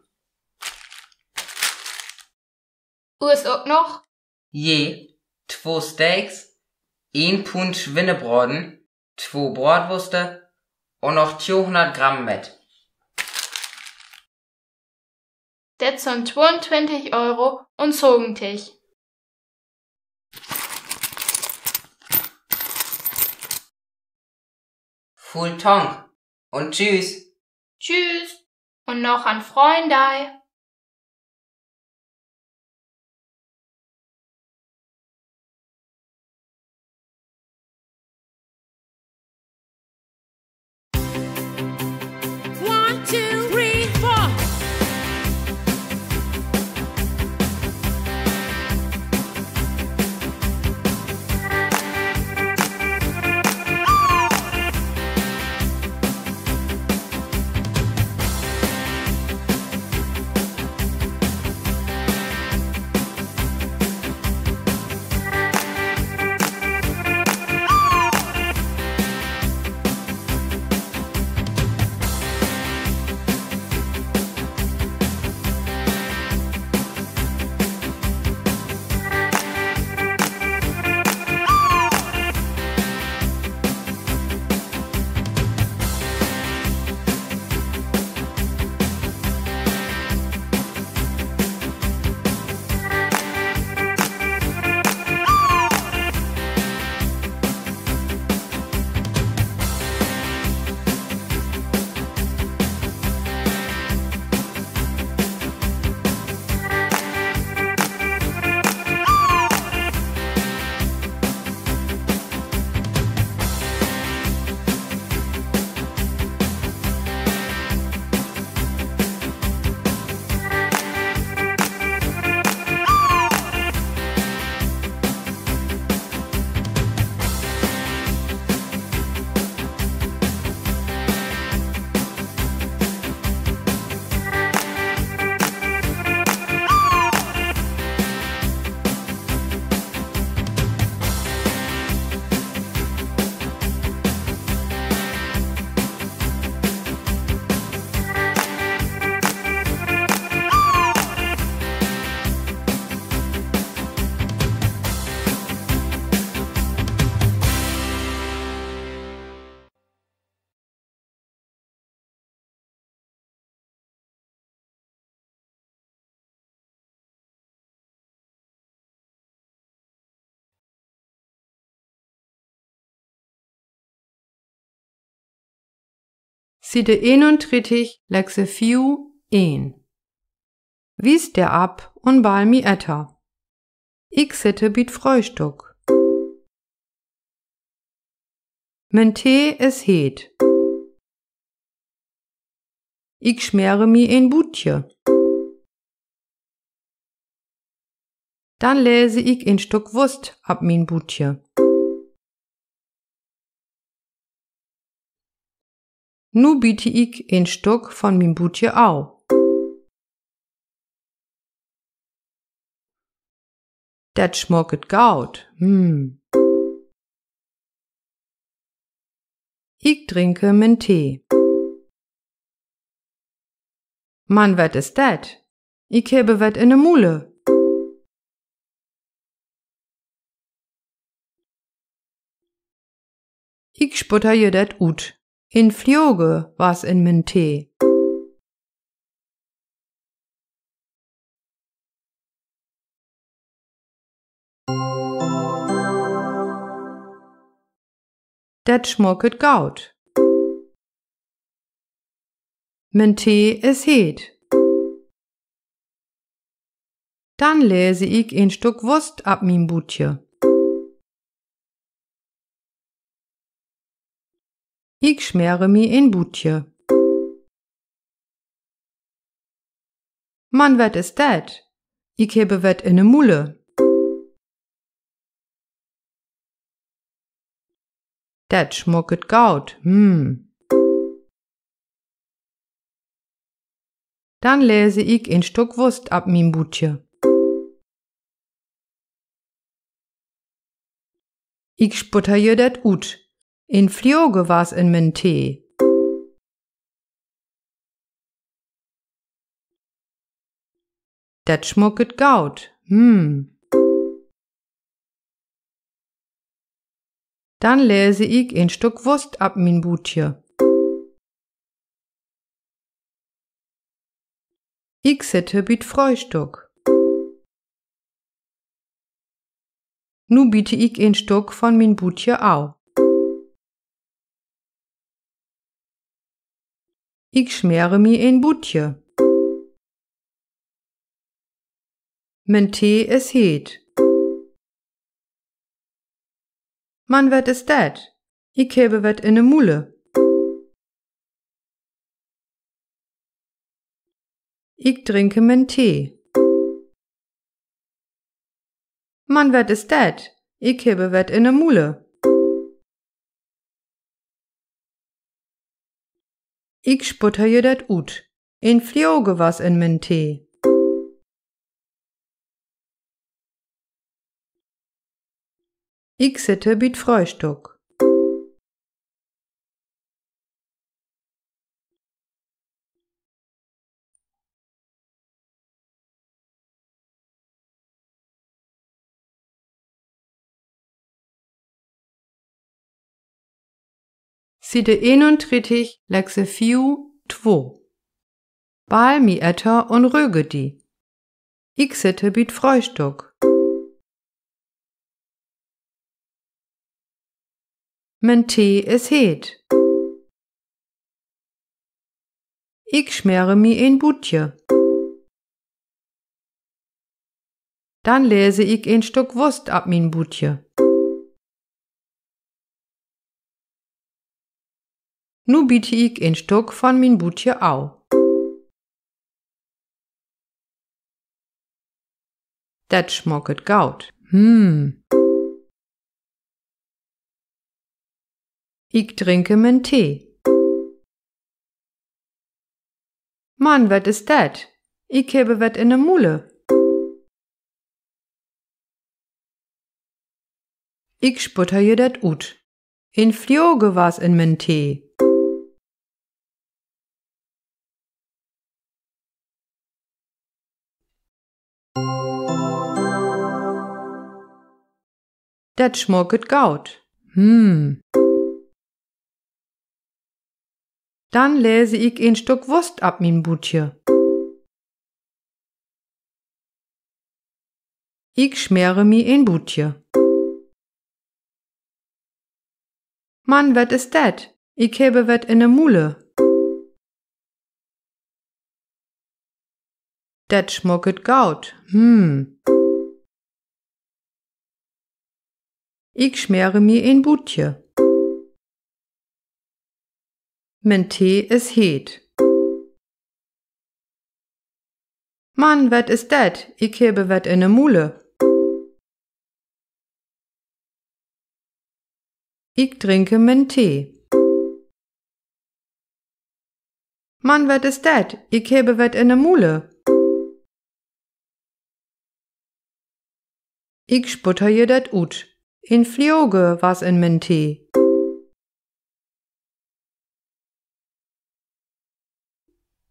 Urs ok noch? Je, twoe Steaks, een Pund Schwinnebraden, twoe Braadwuste un noch twohunnert Gramm Mett. Dat sünd twoeuntwintig Euro un sögentig. Vull Dank un tschüss. Tschüss un noch en fröhen Dai. Siede eenuntwintig, Lekse fief, een. Wies de App un bal mi Etta. Ik sitte bi't Fröhstück. Mien Tee is heet. Ik smeere mi en Buutje. Dann läse ik en Stück Wust op mien Buutje. Nu biete ik en Stück von mien Buutje au. Dat smaket gaut. Hm. Ik drinke mien Tee. Man, wat is dat? Ik hebbe wat in de Mule. Ik sputter je dat ut. En Fliege was in mien Tee. Dat smaket gaut. Mien Tee is heet. Dann läse ik en Stück Wust op mien Buutje. Ik smeere mi en Buutje. Man, wat is dat? Ik hebbe wat in de Mule. Dat smaket gaut. Hm. Dann läse ik en Stück Wust op mien Buutje. Ik sputter je dat ut. En Fliege was in mien Tee. Dat smaket gaut. Hm. Dann läse ik en Stück Wust op mien Buutje. Ik sitte bi't Fröhstück. Nu biete ik en Stück von mien Buutje au. Ik smeere mi en Buutje. Mien Tee is heet. Man, wat is dat? Ik hebbe wat in de Mule. Ik drinke mien Tee. Man, wat is dat? Ik hebbe wat in de Mule. Ik sputter je dat ut. En Fliege was in mien Tee. Ik sitte bi't Fröhstück. Siede eenuntwintig, Lekse fief, two. Bal mi Etta un röge di. Ik sitte bi't Fröhstück. Mien Tee is heet. Ik smeere mi en Buutje. Dann läse ik en Stück Wust op mien Buutje. Nu biete ik en Stück von mien Buutje au. Dat smaket gaut. Hm. Ik drinke mien Tee. Man, wat is dat? Ik hebbe wat in de Mule. Ik sputter je dat ut. En Fliege was in mien Tee. Dat smaket gaut. Hm. Dann läse ik en Stück Wust op mien Buutje. Ik smeere mi en Buutje. Man, wat is dat? Ik hebbe wat in de Mule. Dat smaket gaut. Hm. Ik smeer mi en Buutje. Mien Tee is heet. Man, wat is dat? Ik hebbe wat in de Mule. Ik drinke mien Tee. Man, wat is dat? Ik hebbe wat in de Mule. Ik sputter je dat oet. En Fliege was in mien Tee.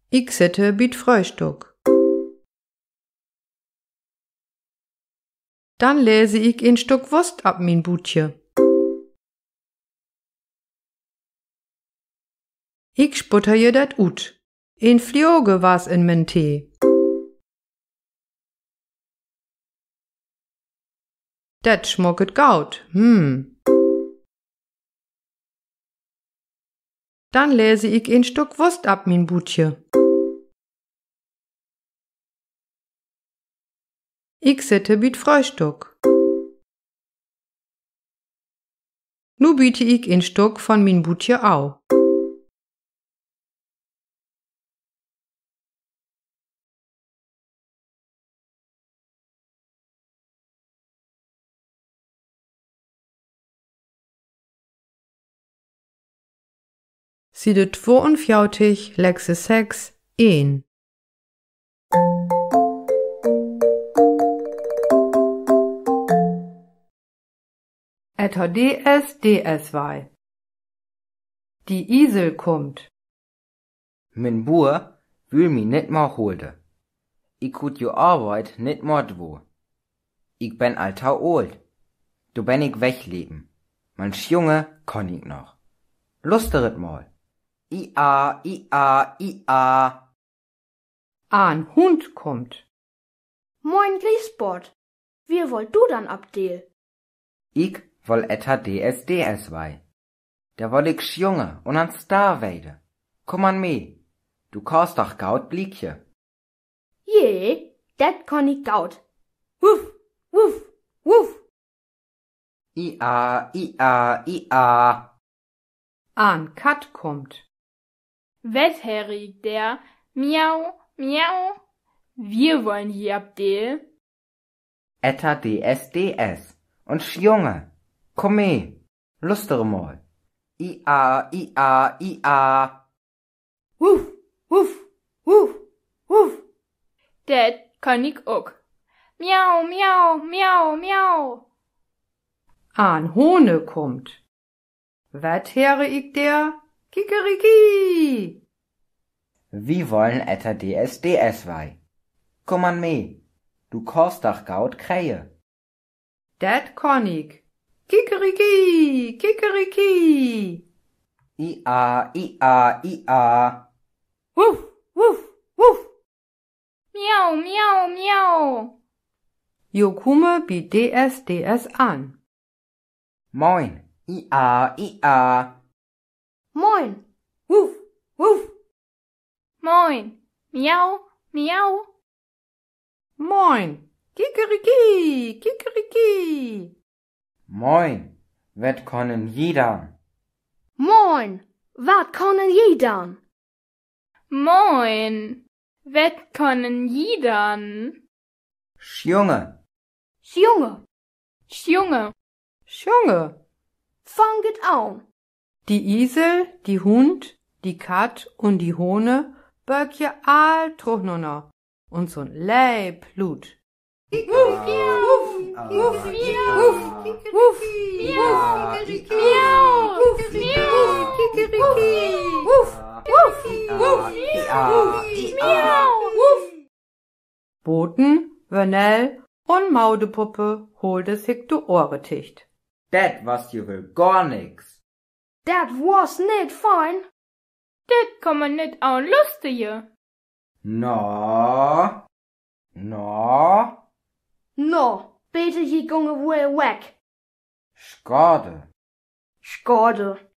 Ik zitte bi't Fröhstück. Dan lese ik en Stück Wust op mien Buutje. Ik sputter je dat oet. En Fliege was in mien Tee. Dat smaket gaut. Hm. Dan lese ik en Stück Wust op mien Buutje. Ik zitte bi't Fröhstück. Nu biete ik en Stück von mien Buutje au. Siede tweeunveertig, Lekse sechs, een. Etta D S D S wei. De Isel kummt. Mien Buur will mi nit mea holde. Ik kut jo Arbeid nit mea dwo. Ik ben al tau oolt. Do ben ik weglepen. Man sjunge konn ik noch. Lusteret mol. I-a, i-a, i-a. An Hund kummt. Moin, Griesbord. Wie wollt du dan op Deel? Ik woll Etta D S D S wei. Dao woll ik sjunge un an Star weide. Kumm an mee. Du kaust doch gaut bliekje. Je, dat kann ik gaut. Wuff, wuff, wuff. I-a, i-a, i-a. An Katt kummt. Wat heer ik dao? Miau, miau. Wie wollen hie op Deel. Etta D S D S un sjunge. Kumm mee, lustere mol. I-a, i-a, i-a. Wuff, wuff, wuff, wuff. Dat kann ik ok. Miau, miau, miau, miau. An Hone kummt. Wat heere ik dao? Kikeriki! Wie wollen Etta D S D S wei. Kumm an mee, du kaust doch gaut kreie. Dat kann ik. Kikeriki, kikeriki. I-a, i-a, i-a. Wuff, wuff, wuff. Miau, miau, miau. Jo kumme bi D S D S an. Moin, i-a, i-a. Moin, wuff, wuff. Moin, miau, miau. Moin, kikeriki, kikeriki. Moin, wat kannen ji dan? Moin, wat kannen ji dan? Moin, wat kannen ji dan? Sjunge. Sjunge. Sjunge. Sjunge. Fanget an. De Isel, de Hund, de Katt un de Hone bölkje all trochnunner un so 'n leep Luut. Wuff, wuff, wuff, wuff, miau, miau, miau, kikeriki, wuff, wuff, wuff, miau, miau, wuff. Boten, Wernell un Maudepuppe holde sik de Ohre ticht. Dat was jo woll gor nix. Dat was nit fein. Dat kann man nit anlustige. Na, na. Na, beter ji gunge woll weg. Schade. Schade.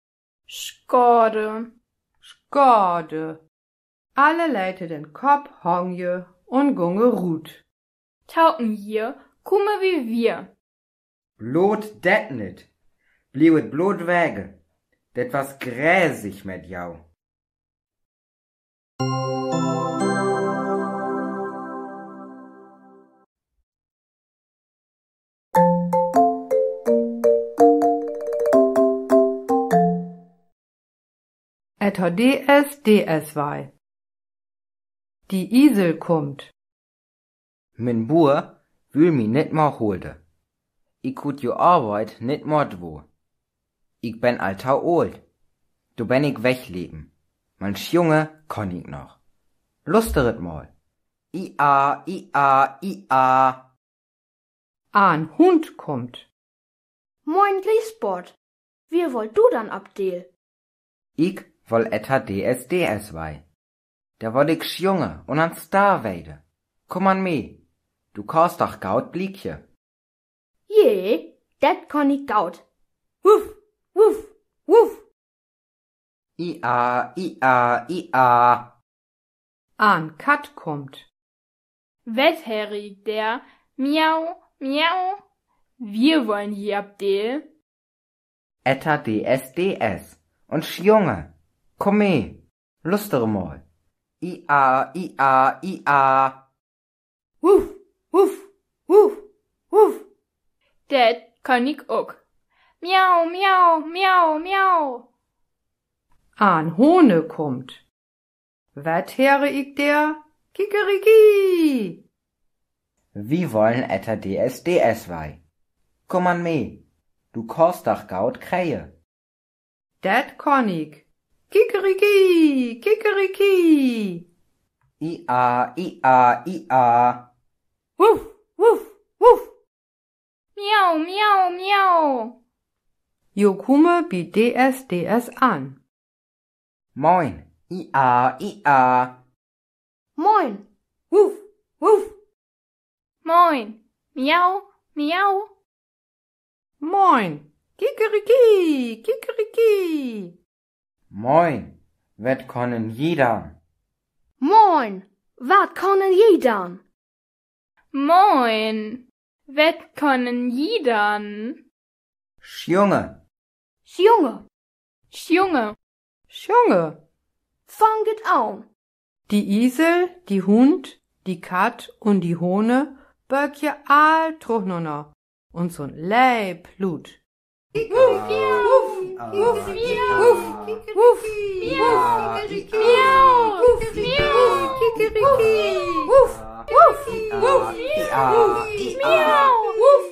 Schade. Schade. Alle leite den Kopp hangje un gunge rut. Tauken hier, kumme wi wier. Blot det nit. Bliewet blot wege. Det was gräsig met jou. Etta D S D S wei. Die Isel kummt. Mien Buur wull mi nit mea holde. Ik kut jo Arbeid nit mea dwo. Ik ben al tau oolt. Do ben ik weglepen. Man sjunge kann ik noch. Lusteret mal. Ia, ia, ia. An Hund kummt. Moin, Griesbord. Wier wollt du dann op Deel? Ik woll Etta D S D S wei. Do woll ik sjunge un an Star weide. Kumm an mi. Du kaust doch gaut bliekje. Je, det kann ik gaut. Wuff, wuff, wuff. Ia, ia, ia. An Katt kummt. Wet her ik der? Miau, miau. Wier wollen hier op Deel. Etta D S D S. Un sjunge. Kumm mi. Lustere mal. Ia, ia, ia. Wuff, wuff, wuff, wuff. Det kann ik ok. Miau, miau, miau, miau. An Hone kummt. Wet her ik der? Kikeriki! Wi wollen Etta D S D S wei. Kumm an mi. Du kaust doch gaut kreie. Det kann ik. Kikeriki, kikeriki. Ia, ia, ia. Wuff, wuff, wuff. Miau, miau, miau. Jo kumme bi D S D S an. Moin. Ia, ia. Moin. Wuff, wuff. Moin. Miau, miau. Moin. Kikeriki, kikeriki. Moin. Wet kannen ji dann? Moin. Wet kannen ji dann? Moin. Wet kannen ji dann? Sjunge. Sjunge. Sjunge. Sjunge. Fanget an. Die Isel, die Hund, die Katt un die Hone bölkje all trochnanner un sung leib luut. Wuff, wuff, wuff, wuff, wuff, miau, miau, miau, kikeriki, wuff, wuff, miau, miau, wuff.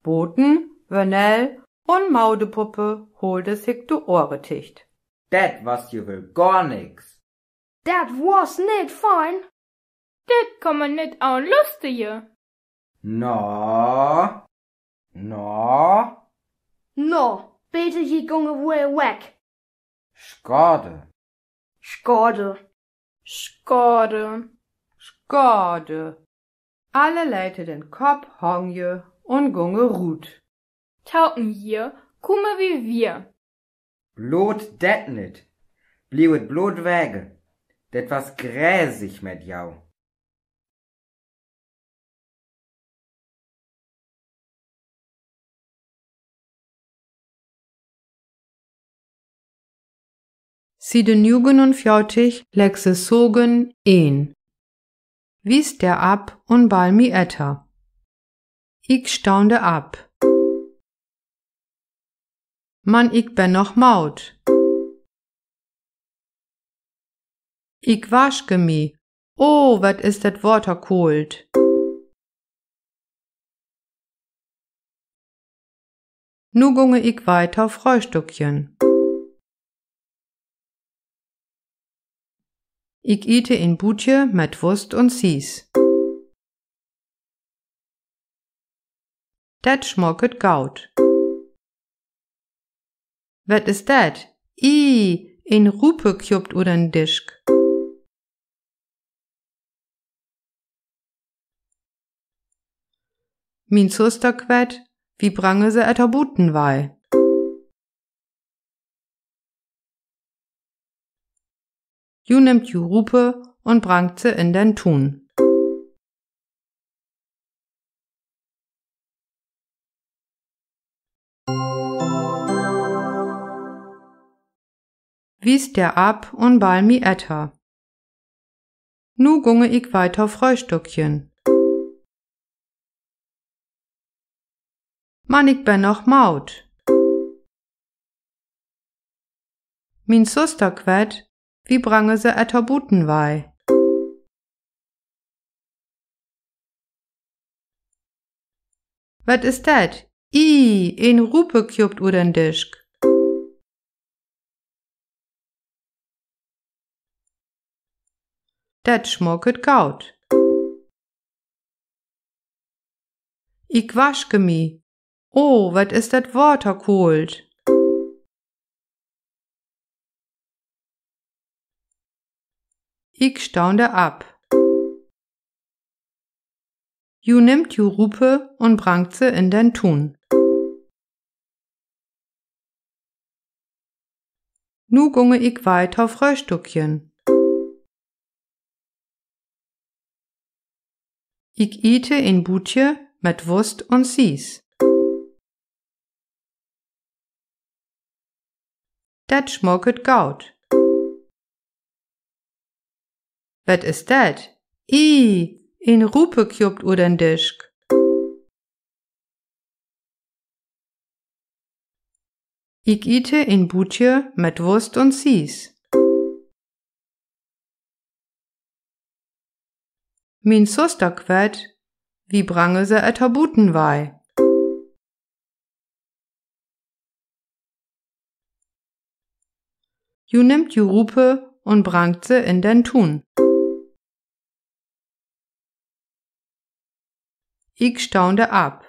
Boten, Wörnell un Maudepuppe holde sik de Ohre ticht. Det was jo woll gar nix. Det was nit fein. Det kann man nit aunlustige. Na, na. Na, beter ji gunge woll weg. Schade. Schade. Schade. Schade. Alle leite den Kopp hangje un gunge rut. Tauken hier, kumme wi wier. Blot det nit. Bliewet blot wege. Det was gräsig met jou. Siede nugenunveertig, Lexesogen een. Wi ste ab un ball mi etter. Ik staunde ab. Man ik ben noch maud. Ik waske mi. Oh, wat is dat Water koold. Nu gunge ik weiter fröhstückchen. Ik ite en Buutje met Wust un Sies. Dat smaket gaut. Wat is dat? Ih, en Rupe kjuppt unner den Disk. Mien Suster kwett, wi brange se etter buten wei. Ju nemmt ju Rupe un brangt se in den Tuun. Wies der ab un bal mi etter. Nu gunge ik weiter fröhstückchen. Man ik ben noch maut. Mien Suster kwett, wi brange se etter buten wei. Wat is dat? Ih, en Rupe kjuppt unner den Disch. Dat schmaket gaut. Ik waske mi. Oh, wat is dat Water koolt. Ik staunde ab. Ju nimmt ju Rupe un brangt se in den Tuun. Nu gunge ik weiter fröhstückchen. Ik iete en Butje met Wust un Sies. Dat schmaket gaut. Wat is dat? Ih, en Rupe kjuppt unner den Disch. Ik iete en Butje met Wust un Sies. Mien Suster kwett, wi brange se etter buten wei. Ju nimmt ju Rupe un brangt se in den Tuun. Ik staunde ab.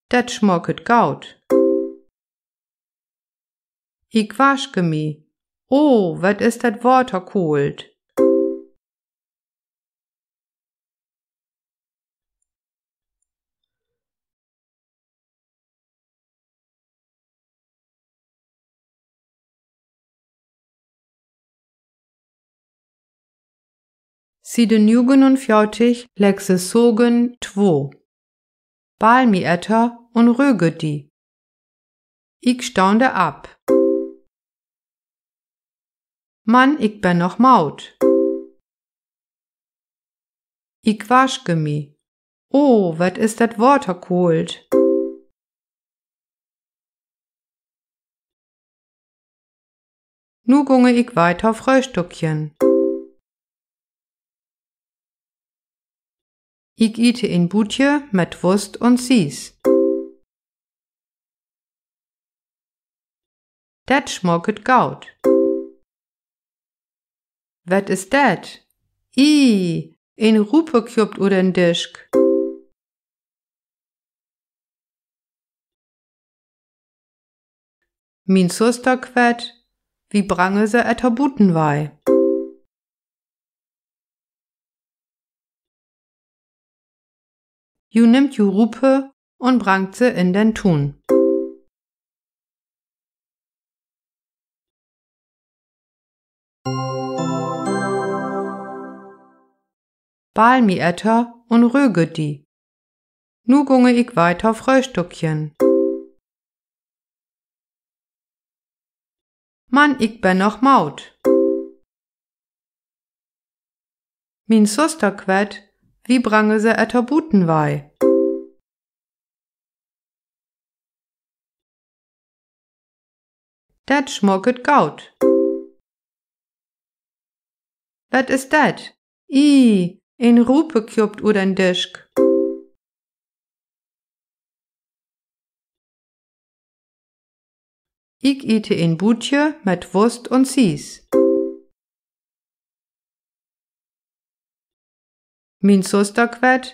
Dat schmaket gaut. Ik waske mi. Oh, wat is dat Water koolt. Siede nugenunveertig, Lexe sögen, twee. Bal mi etter un röge di. Ik staunde ab. Man ik ben noch maut. Ik waske mi. Oh, wat is dat Water koolt. Nu gunge ik weiter fröhstückchen. Ik iete en Butje met Wust un Sies. Dat schmaket gaut. Wat is dat? Ih, en Rupe kjuppt unner den Disch. Mien Suster kwett, wi brange se etter buten wei. Ju nimmt ju Rupe un brangt se in den Tuun. Bal mi etter un röge di. Nu gunge ik weiter fröhstückchen. Man ik ben noch maut. Mien Suster kwett, wi brange se etter buten wei. Dat schmaket gaut. Wat is dat? Ih, en Rupe kjuppt unner den Disch. Ik iete en Butje met Wust un Sies. Mien Suster kwett,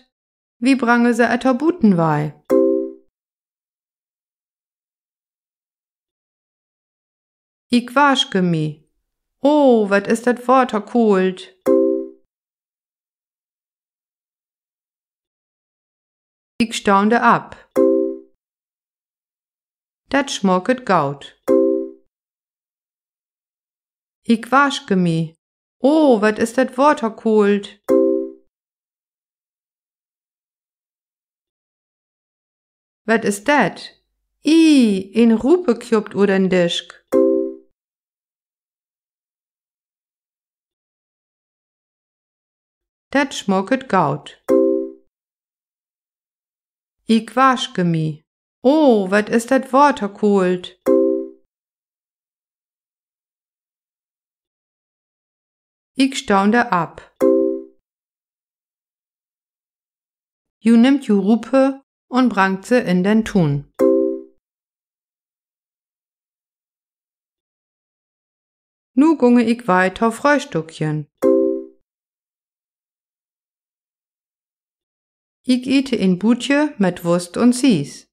wi brange se etter buten wei. Ik waske mi. Oh, wat is dat Water koolt. Ik staunde ab. Dat schmaket gaut. Ik waske mi. Oh, wat is dat Water koolt. Wat is dat? Ih, en Rupe kjuppt oer den Disk. Dat smaket gaut. Ik waske mi. Oh, wat is dat Water koolt. Ik staun dor af. Ju nimmt ju Rupe un brangt se in den Tuun. Nu gung ik wei to Fröhstückchen. Ik ite en Buutje met Wust un Sies.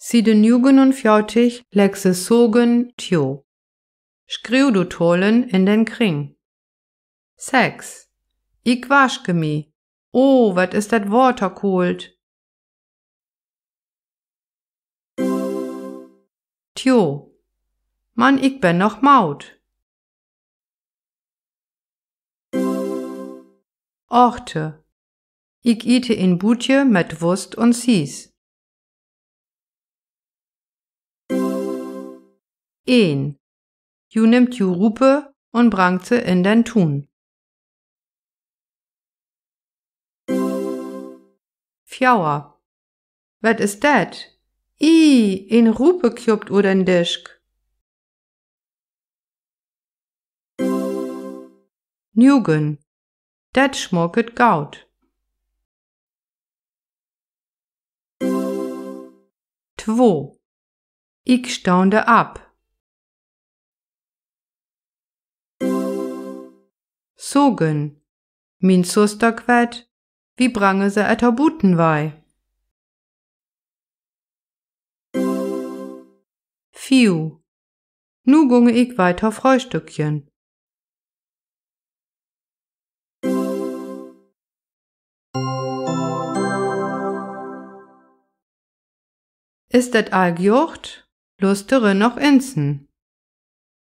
Siede nugenunveertig, Lexe sogen, tjo. Schriew du Talen in den Kring. Sechs. Ik waske mi. Oh, wat is dat Water koolt. Tjo. Man ik ben noch maut. Achte. Ik ite en Buutje met Wust un Sies. Een. Ju nimmt ju Rupe un brangt se in den Tuun. Fjouwer. Wat is dat? Ih, en Rupe kjuppt oer den Disk. Nugen. Dat smaket gaut. Two. Ik staun dor af. Sogen. Mien Suster kwet, wie brange se eter buten wei. Fief. Nu gung ik wei to Fröhstückchen. Is dat all gjoht? Lustere noch insen.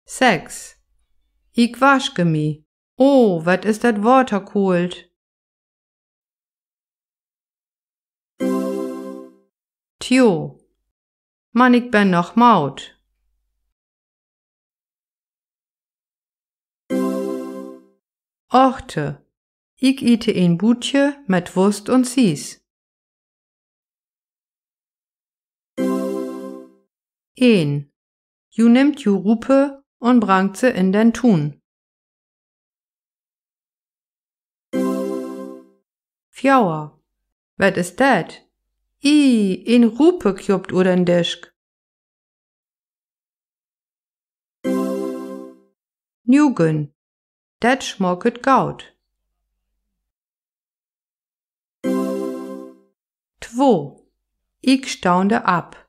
Sechs. Ik waske mi. Oh, wat is dat Water koolt. Tjo. Man ik ben noch maut. Achte. Ik ite en Buutje met Wust un Sies. Een. Ju nimmt ju Rupe un brangt se in den Tuun. Fjouwer. Wat is dat? Ih, en Rupe kjuppt oer den Disk. Nugen. Dat smaket gaut. Two. Ik staun dor af.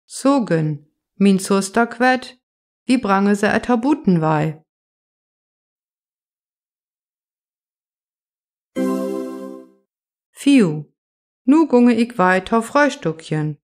Sogen. Mien Suster kwet, wie brange se eter buten wei. Fief. Nu gung ik wei to Fröhstückchen.